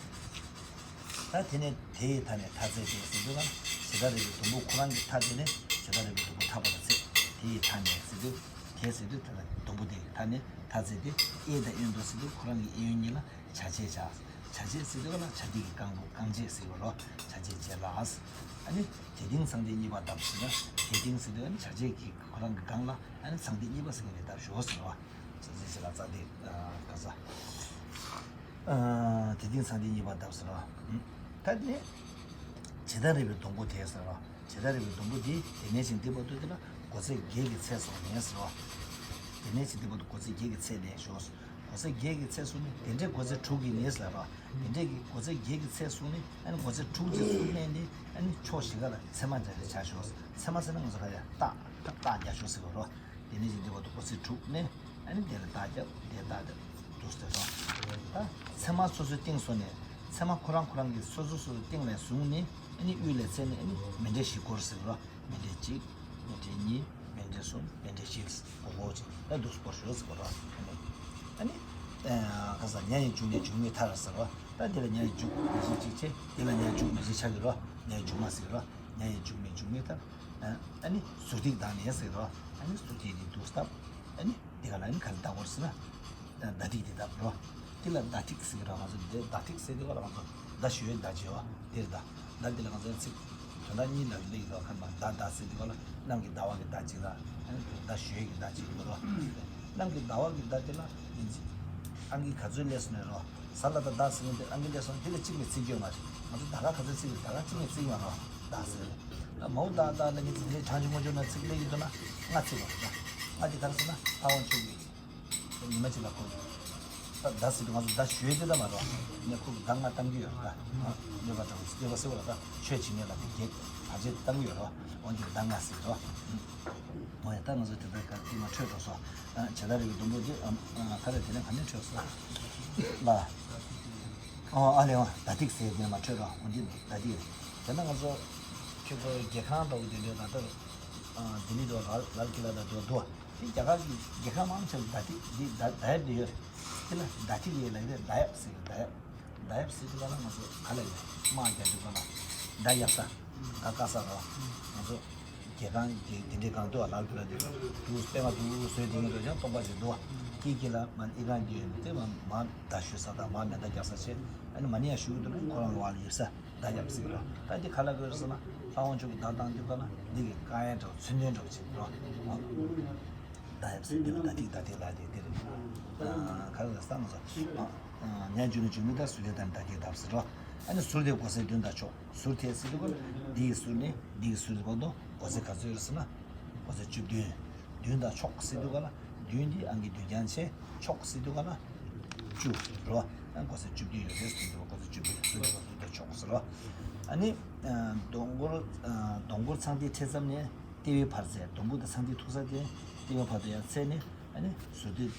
ད་དེ་ནས་དེའི་མཐའ་ནས་མཐའ་ཚད་དེ་ཟེར་དུས་ན་བྱེ་ད་རི་བའི་སྡོང་པོ་ཁོ་རང་གི་མཐའ་དེ་ནས་བྱེ་ད་རི་བའི་སྡོང་པོ་ཐག་པ་དང་ཚད། དེའི་མཐའ་ནས་ཟེར་དུས་དེ་ཟེར་དུས་ད་ལྟ་སྡོང་པོ་དེ་མཐའ་ནས་མཐའ་ཚད་དེ་གཡས་དང་གཡོན་དུ་ཟེར་དུས་ཁོ་རང་གི་གཡས་གཡོན་གཉིས་ལ་བྱ་བྱེད་བྱ། བྱ་བྱེད་ཟེར་དུས་ལ་བྱ་དེ་གི་རྐང་པ་རྐང་རྗེས་ཟེར་བ་རོ། བྱ་བྱེད་བྱེད་ལ། ཨ་ནི་དེ་སྟེང་ཚངས་ཐིག་གཉིས་པ་བཏབ་ཟེར་ན་དེ་སྟེང་ཟེར་དུས་ཨ་ནི་བྱ་བྱེད་ཀྱི་ཁོ་རང་གི་སྒང་ལ་ཨ་ནི་ཚངས་ཐིག་གཉིས་པ་ཟེར་གི་ནས་བཏབ་ཞོག་ཟེར་བ། ཚངས་ཐིག་ཟེར་ལ་ཚངས་ཐིག་ག་ས། དེ་སྟེང་ཚངས་ཐིག་གཉིས་པ་བཏབ་ཟེར་བ། ད་དེ་ནས་བྱེ་ད་རི་བའི་སྡོང་པོ་དེ་ཟེར་བ། བྱེ་ད་རི་བའི་སྡོང་པོ་དེ་དེ་ནས་ཅིག་འདི་བར་དུ་དེ་ལ་ སྒོ་ཚད་བརྒྱད་ཀྱི་ཚད་སོང་ནས་ཟེར་བ། དེ་ནས་ཕྱིན་དེ་བར་དུ་སྒོ་ཚད་བརྒྱད་ཀྱི་ཚད་ལས་ཞོག་སྒོ་ཚད་བརྒྱད་ཀྱི་ཚད་སོང་ནས་དེ་འདྲའི་སྒོ་ཚད་དྲུག་གི་ནས་ཟེར་བ། དེ་འདྲའི་གི་སྒོ་ཚད་བརྒྱད་ཀྱི་ཚད་སོང་ནས་ཨ་ནི་སྒོ་ཚད་དྲུག་ཅིག་སོང་ནས་ནི་ཨ་ནི་ཕྱོགས་བཞི་ག་ལ་མཚན་མ་འདྲ་རེ་ཆགས་ཞོག་མཚན་མ་ཟེར་ན་ང་ཚོ་ག་རེ་རྟགས་རྟགས་རྒྱག་ཞོག་ཟེར་བ་རོ། དེ་ནས་ཕྱིན་དེ་བར་དུ་སྒོ་ཚད་དྲུག་ནས་ཨ་ནི་དེ་ལ་རྟགས་རྒྱབ་དེ་རྟགས་རྒྱབ་འདུག་ཟེར་བ། ད་མཚན་མ་སོ་སོའི་སྟེང་སོང་ནས་མཚན་མ་ཁོ་རང་ཁོ་རང་གི་སོ་སོ་སོ་སོའི་སྟེང་ལས་བཟུང་ནས་ཨ་ནི་དབུས་ལས་ཚད་ནས་ཨ་ནི་མཎྜལ་བཞི་བསྐོར་ཟེར་བ་རོ། མཎྜལ་གཅིག་མཎྜལ་གཉིས། མཎྜལ་གསུམ། མཎྜལ་བཞི། གོ་གོ་ཅིག་ད་འདུག་སྤོར་ཞོག་ཟེར་བ་རོ། ཨ་ནི། ཨ་ནི། ཨ་ག་ས་ཉ་ཡི་མཇུག་ནས་མཇུག་མའི་མཐར་ཟེར་བ། ད་དེ་ལ་ཉ་ཡི་མཇུག་མི་ཞིག་ཅིག་བྱས། དེ་ལ་ཉ་ཡི་མཇུག་མི་ཞིག་ཆགས་ཀྱི་རོ། ཉ་ཡི་མཇུག་མ་ཟེར་རོ། ཉ་ཡི་མཇུག་མའི་མཇུག་མའི་མཐར། ཨ་ནི་ཟུར་ཐིག་བཏང་ནས་ཟེར་རོ། ཨ་ནི་ཟུར་ཐིག་དེ་འདུག་སྟབས། ཨ་ནི། དེ་ག་ལ་ཨ་ནི་ག་རེ་བཏགས་དགོས་ཟེར་ན། ཟླ་ཐིག་འདི་ལྟ་བུ་རོ། འདི་ལ་ཟླ་ཐིག་ཟེར་གི་ར། ང་ཚོ་འདི་ཟླ་ཐིག་ཟེར་དུས་སྒང་ལ་ང་ཚོ་ཟླ་ཞོལ་ཟླ་བྱེད་བ་འདིར་ཟླ། ཟླ་འདི་ལ་ང་ཚོ་ཚིག་དོན་དག་གཉིས་ལ་སླེབས་ཡོད་ཁ་ན། ཟླ་ཟླ་ཟེར་དུས་སྒང་ལ་གནམ་གྱི་ཟླ་བ་གི་ཟླ་གཅིག་དང་ཟླ་ཞོལ་གྱི་ཟླ་གཅིག་ཡོད་རོ། གནམ་གྱི་ཟླ་བ་གི་ཟླ་འདི་ལ་ཡིན་ཅིག་ཨང་ཀི་ག་ཚོད་སླེབས་སོང་ནས་རོ། ཟ་ལ་ད་ཟླ་ཟེར་མཁན་དེ་ཨང་ཀི་སླེབས་སོང་། འདི་ལ་གཅིག་ནས་ཚིག་བརྗོད་མ་རེད། ང་ཚོ་ཟླ་ག་ག་ཚོད་ཚིག་རེད། ཟླ་ག་གཅིག་ནས་ཚིག་མ་རོ། ཟླ་ཟེར་རེད། ད་མའོ་ཟླ་ཟླ་ལ་ངས་ཚིག་དེ་གྲངས་ཀྱི་དངོས་བརྗོད་ན་ཚིག་སླེབས་ཀྱི་འདུག་ན་ལྔ་ཚིག་མ་རེད། ད་ལྔ་དེ་ག་རེ་ཟེར་ན་ལྷ་དབང་ཕྱུག་གི་ཉི་མ་གཅིག་ལ་ཁོ་ད་ཟླ་ཟེར་དུས་ང་ཚོ་ཟླ་ཞོལ་དེ་ད་མ་རོ། ནས་ཁོ་གི་ཟླ་ལྔ་གཏང་གི་ཡོད་རེད། ད་སྨྱོ་པ་དང་སྨྱོ་པ་ཟེར་བ་ལ་ད་ཆོས་བྱེད་མཁན་ལ་དེ་བརྒྱད་བར་ཆད་གཏང་གི་ཡོད་རེད། འོན་ཏེ་ཟླ་ལྔ་ཟེར་རོ། འོ་ཡ། ད་ང་ཚོ་དེ་ལྟར་ག་དེ་མ་འཕྲོད་འགྲོ་སོང་། ཇི་ལྟར་རིགས་ཀྱི་སྡོང་པོ་དེ་ཨ་ཁ་ལ་དེ་ནས་ག་ནས་འཕྲོད་སོང་ལ། ཨོ་ཨ་ལེ་ཨོ་ཟླ་ཐིག་ཟེར་དེ་མ་འཕྲོད་རོ། འོ་འདི་ཟླ་ཐིག་རེད། དེ་ན་ང་ཚོ་ཁྱོད་ཚོ་རྒྱལ་ཁང་འདྲ་བོ་དེ་འདྲའི་ད་ལྟ་ལྡི་ལི་འདྲ་བོ་ལ་ལ་ཀི་ལ་ད་འདྲ་བོ་འདུག་དེ་རྒྱ་གར་གྱི་རྒྱལ་ཁང་མང་ཆེ་བ་ཟླ་ཐིག་འདི་ཟླ་ཟླ་དབྱིབས་འདི་ཡོད་རེད། དེ་ལ་ཟླ་ཐིག་ཡོད་ལབ་ཀྱི་རེད། ཟླ་དབྱིབས་ཟེར་གྱི་རེད། ཟླ་དབྱིབས། ཟླ་དབྱིབས་ཟེར་དུས་སྒང་ལ་ང་ཚོ་ག་ལ་ཡོད། དམག་རྒྱག་དུས་སྒང་ལ་ཟླ་གཡབ་ས། ད་དཀའ་ས་རེད་བ། ང་ཚོ་རྒྱལ་ཁང་གི་དེ་འདྲའི་སྒང་དུ་ལ་ལ་ཀི་ལ་དེ་འདུག་དཔེ་མ་འདུག་བཟོས་དེ་ཉིད་དུ་ཡང་སྟོང་པ་ཞིག་འདུག་བ། ཀི་ཀི་ལ་མ་ཨི་རང་གི་ཡོད་དེ་མ་མ་ཟླ་ཞུ་ས་དང་མ་མེ་མདའ་རྒྱག་ས་བྱས། ཨ་ནི་མ་ནི་ཡང་ཞུ་གི་འདུག་ན་ཁོ་རང་གི་བར་ལ་ཡོད་ས་ཟླ་གཡབ་ཟེར་གི་རེད། ད་དེ་ག་ལ་གི་རེད་ཟེར་ན་ལྷ་དབང་ཕྱུག་གི་ཟླ་བཏང་དུས་སྒང་ལ་འདི་གི་དཀའ་ངལ་འདྲ་བོ་མཚོན་དོན་འདྲ་བོ་ཅིག་རེད་བ། ཟླ་དབྱིབས་ཟེར་དེ་ལ་ཟླ་ཐིག་ཟླ་ཐིག་ལ་དེ་དེ་རེད། ག་རེ་ཟེར་ང་ཚོ་ཉ་མཇུག་ནས་མཇུག་མའི་མཐར་ཟུར་ཐིག་བཏང་ནས་ཟླ་ཐིག་བཏབ་ཟེར་རོ། ཨ་ནི་ཟུར་དེ་སྒོ་ཚད་བདུན་དང་ཕྱོགས། ཟུར་དེ་ཟེར་དུས་སྒང་ལ་འདི་ཡི་ཟུར་ནས་འདི་ཡི་ཟུར་བར་དུ་སྒོ་ཚད་ག་ཚོད་ཡོད་ཟེར་ན། སྒོ་ཚད་བཅུ་བདུན། བདུན་དང་ཕྱོགས་ཟེར་དུས་སྒང་ལ་བདུན་འདི་ཨང་ཀི་བདུན་ཀྱང་བྱས། ཕྱོགས་ཟེར་དུས་སྒང་ལ་བཅུ་རོ། ཨ་སྒོ་ཚད་བཅུ་བདུན་ཡོད་རེད་ཟེར་དུས་སྒང་ལ་སྒོ་ཚད་བཅུ་བདུན། ཟུར་དེ་སྒོ་ཚད་བདུན་དང་ཕྱོགས་ཟེར་རོ། ཨ་ནི་སྡོང་མགོར་སྡོང་མགོར་ཚངས་ཐིག་འཕྲད་མཚམས་ནས་ལྟེ་བའི་བར་ཚད། སྡོང་མགོ་དང་ཚངས་ཐིག་ཐུག་ས་དེ་ལྟེ་བའི་བར་དུ་ཡར་ཚད་ནས། ཨ་ནི་ཟུར་ཐིག་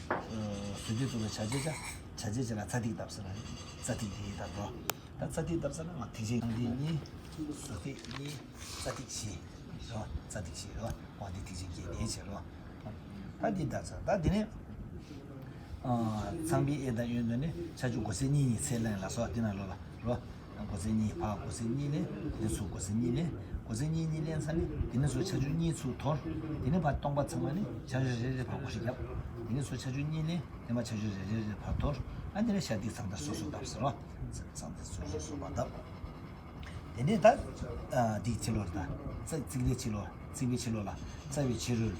ཟུར་ཐིག་ཐུག་པའི་བྱ་བྱེད་བྱ། བྱ་བྱེད་བྱེད་ལ་ཚ་ཐིག་བཏབ་ཟེར་ན་རྩ་ཐིག་དེ་ཡིན་ད་རོ། ད་ཚ་ཐིག་བཏབ་ཟེར་ན་ང་ཐིག་ཆེན་ཚངས་ཐིག་གཉིས། ཟུར་ཐིག་གཉིས། ཚ་ཐིག་བཞི་རོ། ཚ་ཐིག་བཞི་རོ། འོ་འདི་ཐིག་ཆེན་བརྒྱད་དེ་བྱེད་རོ། ད་འདི་ལྟར་ཚ་ད་འདི་ནས་ཚངས་པའི་གཡས་དང་གཡོན་དུ་ནི་ཆ་ཆུང་སྒོ་ཚད་གཉིས་གཉིས་ཚད་ལེན་ལ་སོགས་འདི་ན་ལོ་ལ་རོ། སྒོ་ཚད་གཉིས་ཕར་སྒོ་ཚད་གཉིས་ལེན། དེ་ནས་ཚུར་སྒོ་ཚད་གཉིས་ལེན། སྒོ་ཚད་གཉིས་གཉིས་ལེན་ཚར་ནས་དེ་ནས་ཚུར་ཆ་ཆུང་གཉིས་ཚུར་དོར། དེ་ནས་ཕར་སྟོང་པ་ཚང་མ་ནི་ཆ་ཆུང་རེ་རེ་ཕར་སྒོ་ཕྱེ་བརྒྱབ། དེ་ནས་ཚུར་ཆ་ཆུང་གཉིས་ལེན། དེ་མ་ཆ་ཆུང་རེ་རེ་རེ་ཕར་དོར། ཨ་དེ་ནས་ཤར་ཐིག་ཚངས་ཐིག་སོ་སོ་བཏབ་ཟེར་རོ། ཚངས་ཐིག་སོ་སོ་སོ་བ་བཏབ། དེ་ནས་ད་འདིའི་ཕྱི་ལོགས་ད་རྩ་རྩིག་པའི་ཕྱི་ལོགས་རྩིག་པའི་ཕྱི་ལོགས་ལ་རྩ་བའི་ཕྱི་རོལ་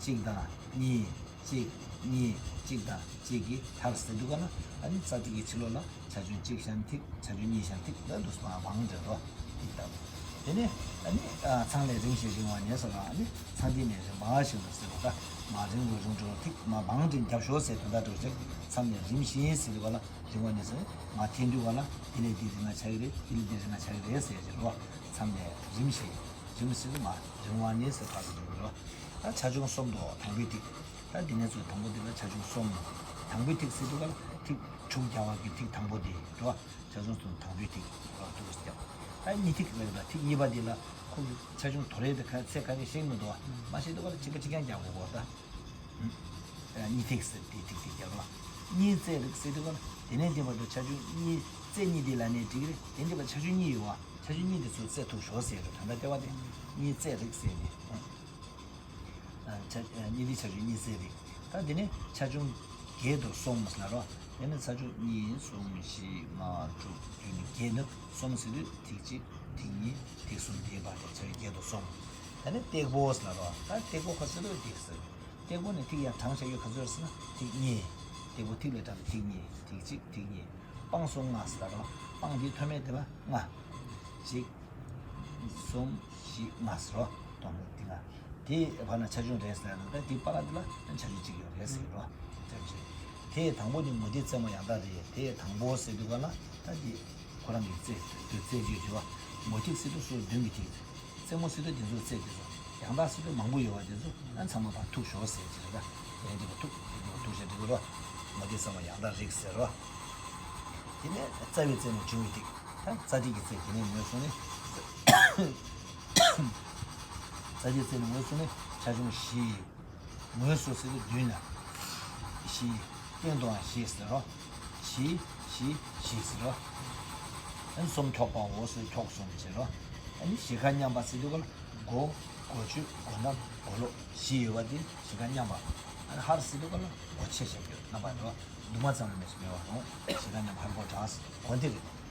གཅིག་དང་གཉིས། གཅིག་གཉིས། གཅིག་དང་གཅིག་གི་མཐར་ཟེར་དུས་སྒང་ལ་ཨ་ནི་རྩ་ཐིག་གི་ཕྱི་ལོགས་ལ་ཆ་ཆུང་གཅིག་ཤར་ཐིག་ཆ་ཆུང་གཉིས་ཤར་ཐིག་ལ་འདུག་སེ་བང་འདྲ་རོ། ཐིག་བཏབ། དེ་ནས་ཨ་ནི་ཚངས་ལས་རིམ་བཞིན་རིང་བ་ནས་ཟེར་བ། ཨ་ནི་ཚངས་ཐིག་ནས་རིམ་པ་བཞིན་དུ་ཟེར་བ། ད་མར་རིང་རུ་རིང་རུ་ཐིག་མར་བང་རིང་རྒྱབ་ཤོག་ཟེར་དོན་དག་འགྲོ་ཅིག་མཚམས་ནས་རིམ་བཞིན་ཟེར་བ་ལ་རིང་བ་ནས་ཟེར་མར་འཐེན་དུས་བ་ལ་དེ་ལས་དེ་རིང་ང་ཆགས་ཀྱི་རེད། དེ་ལས་དེ་རིང་ང་ཆགས་ཀྱི་རེད་ཟེར་གྱི་རོ། མཚམས་ནས་རིམ་བཞིན་རིམ་ཟེར་དུས་མར་རིང་བ་ནས་ཟེར་བ་ཟེར་གྱི་རོ། ད་ཆ་ཆུང་གསུམ་དུ་དང་པོའི་ཐིག་ད་འདི་ནས་ཚུར་དང་པོ་འདི་ལ་ཆ་ཆུང་གསུམ། དང་པོའི་ཐིག་ཟེར་དུས་ཀ་ལ་ཐིག་དྲུག་རྒྱག་པ་གི་ཐིག་དང་པོ་འདི་རེད་བ། ཆ་ཆུང་གསུམ་དང་པོའི་ཐིག་རོ། ཐུགས་སུ་བརྒྱབ། ད་གཉིས་ཐིག་ལ་ད་ཐིག་གཉིས་པ་འདི་ལ་ཁོ་གི་ཆ་ཆུང་དོ་རེད་དེ་ཁ་ཚད་ག་གེ་ཤེས་མི་འདུག་བ། མ་ཤེས་དུས་ཀ་ལ་གཅིག་པ་གཅིག་རྐྱང་རྒྱག་དགོས་གོ་ད། གཉིས་ཐིག་ཟེར་དེ་ཐིག་ཐིག་རྒྱག་རོ། གཉིས་རྩེ་རིགས་ཟེར་དུས་ཀ་ལ་དེ་ནས་འདི་བར་དུ་ཆ་ཆུང་གཉིས་རྩེ་གཉིས་འདི་ལ་ནས་འགྲིག་རེད། དེ་འདི་བར་ཆ་ཆུང་གཉིས་ཡོད་བ། ཆ་ཆུང་གཉིས་འདི་ཚོ་རྩེ་ཐུབ་ཤོག་ཟེར་རོ། ད་ལྟ་ལྟེ་བ་དེ་གཉིས་རྩེ་རིགས་ཟེར་ནས། ཆ་གཉིས་འདི་ཆ་ཆུང་གཉིས་ཟེར་རེད། ད་དེ་ནས་ཆ་ཆུང་བརྒྱད་དུ་གསུམ་ལ་རོ། དེ་ནས་ཆ་ཆུང་གཉིས་གསུམ་བཞི་ལྔ་དྲུག་བདུན་བརྒྱད་དུ་གསུམ་ཟེར་དུས་ཐིག་གཅིག་ཐིག་གཉིས་ཐིག་གསུམ་དེའི་བར་དུ་ཆ་ཆུང་བརྒྱད་དུ་གསུམ། དེ་ནས་སྟེགས་བུ་ལ་རོ། ད་སྟེགས་བུ་ཁོ་ཚོ་ལ་ཐིག་ཟེར། སྟེགས་བུ་ནས་ཐིག་ཡར་དྲངས་བྱ་ཡོད་ག་ཚོད་ཟེར་ན་ཐིག་གཉིས། སྟེགས་བུ་ཐིག་ལས་དྲངས་ཏེ་ཐིག་གཉིས། ཐིག་གཅིག་ཐིག་གཉིས། སྤང་གསུམ་ལྔ་ཟེར་རོ། སྤང་འདིའི་མཐོ་དམན་དེ་ལ་ལྔ། གཅིག་གསུམ་བཞི་ལྔ་ཟེར་རོ། སྟོང་ལྔ་འདི་ལྔ། དེ་བར་ན་ཆ་ཆུང་རེད་ཟེར་ཡ་དང་། ད་དེ་བར་ལ་དེ་ལ་ཆ་ཆུང་གཅིག་ཡོད་རེད་ཟེར་གི་རེད་བ། ཆ་ཆུང་གཅིག་དེ་དང་པོ་དེ་མུ་སྟེགས་རྩེ་མོ་ཡང་དག་རེད། དེ་དང་པོ་ཟེར་དུས་ག་ལ་ད་དེ་ཁོ་རང་གི་རྩེ་དེ་རྩེ་རྒྱུ་དེ་བ། མུ་སྟེགས་ཟེར་དུས་སོ་བདུན་གྱི་ཐིག་རྩེ་མོ་ཟེར་དུས་དེ་ཚོ་རྩེ་དེ་ཚོ། ཡང་དག་ཟེར་དུས་མང་པོ་ཡོད་པ་དེ་ཚོ། ཨ་ཚང་མ་ཕར་ཐུག་ཤོག་ཟེར་གྱི་རེད། ད་དེ་འདི་བ་ཐུག་དེ་འདི་བ་ཐུག་ཤོག་དེ་གི་རོ། མུ་སྟེགས་རྩེ་མོ་ཡང་དག་རིག་ཟེར་རོ། དེ་ནས་རྩ་བའི་རྩེ་ནས་འབྱུང་བའི་ཐིག་ད་རྩ་ཐིག་གི་རྩེ་དེ་ནས་ངོས་བཟུང་ནས། རྩ་བའི་རྩེ་ནས་ངོས་བཟུང་ནས་ཆ་ཆུང་བཞི། ངོས་སུ་ཟེར་དུས་མདུན་ལ། བཞི། སྟེང་དུའང་བཞི་ཟེར་རོ། བཞི། བཞི། བཞི་ཟེར་རོ། ཨན་གསུམ་འཁྱོག་པའང་འོག་སུ་འཁྱོག་གསུམ་ཟེར་རོ། ཨ་ནི་བཞི་ཀ་མཉམ་པ་ཟེར་དུས་ག་ལ་སྒོ། སྒོ་ཆོས། སྒོ་ནམ། སྒོ་ལོག་བཞི་ཡོད་པ་དེ་བཞི་ཀ་མཉམ་པ། ཨ་ནི་ཧར་ཟེར་དུས་ག་ལ་སྒོ་ཕྱེ་བཞག་རྒྱུ་རྣམ་པ་རོ། དུ་མ་ཙམ་ལས་མེད་པ་རུང་བཞི་ཀ་མཉམ་པ་ཧར་སྒོ་དྲངས་སྒོ་འདི་རེད།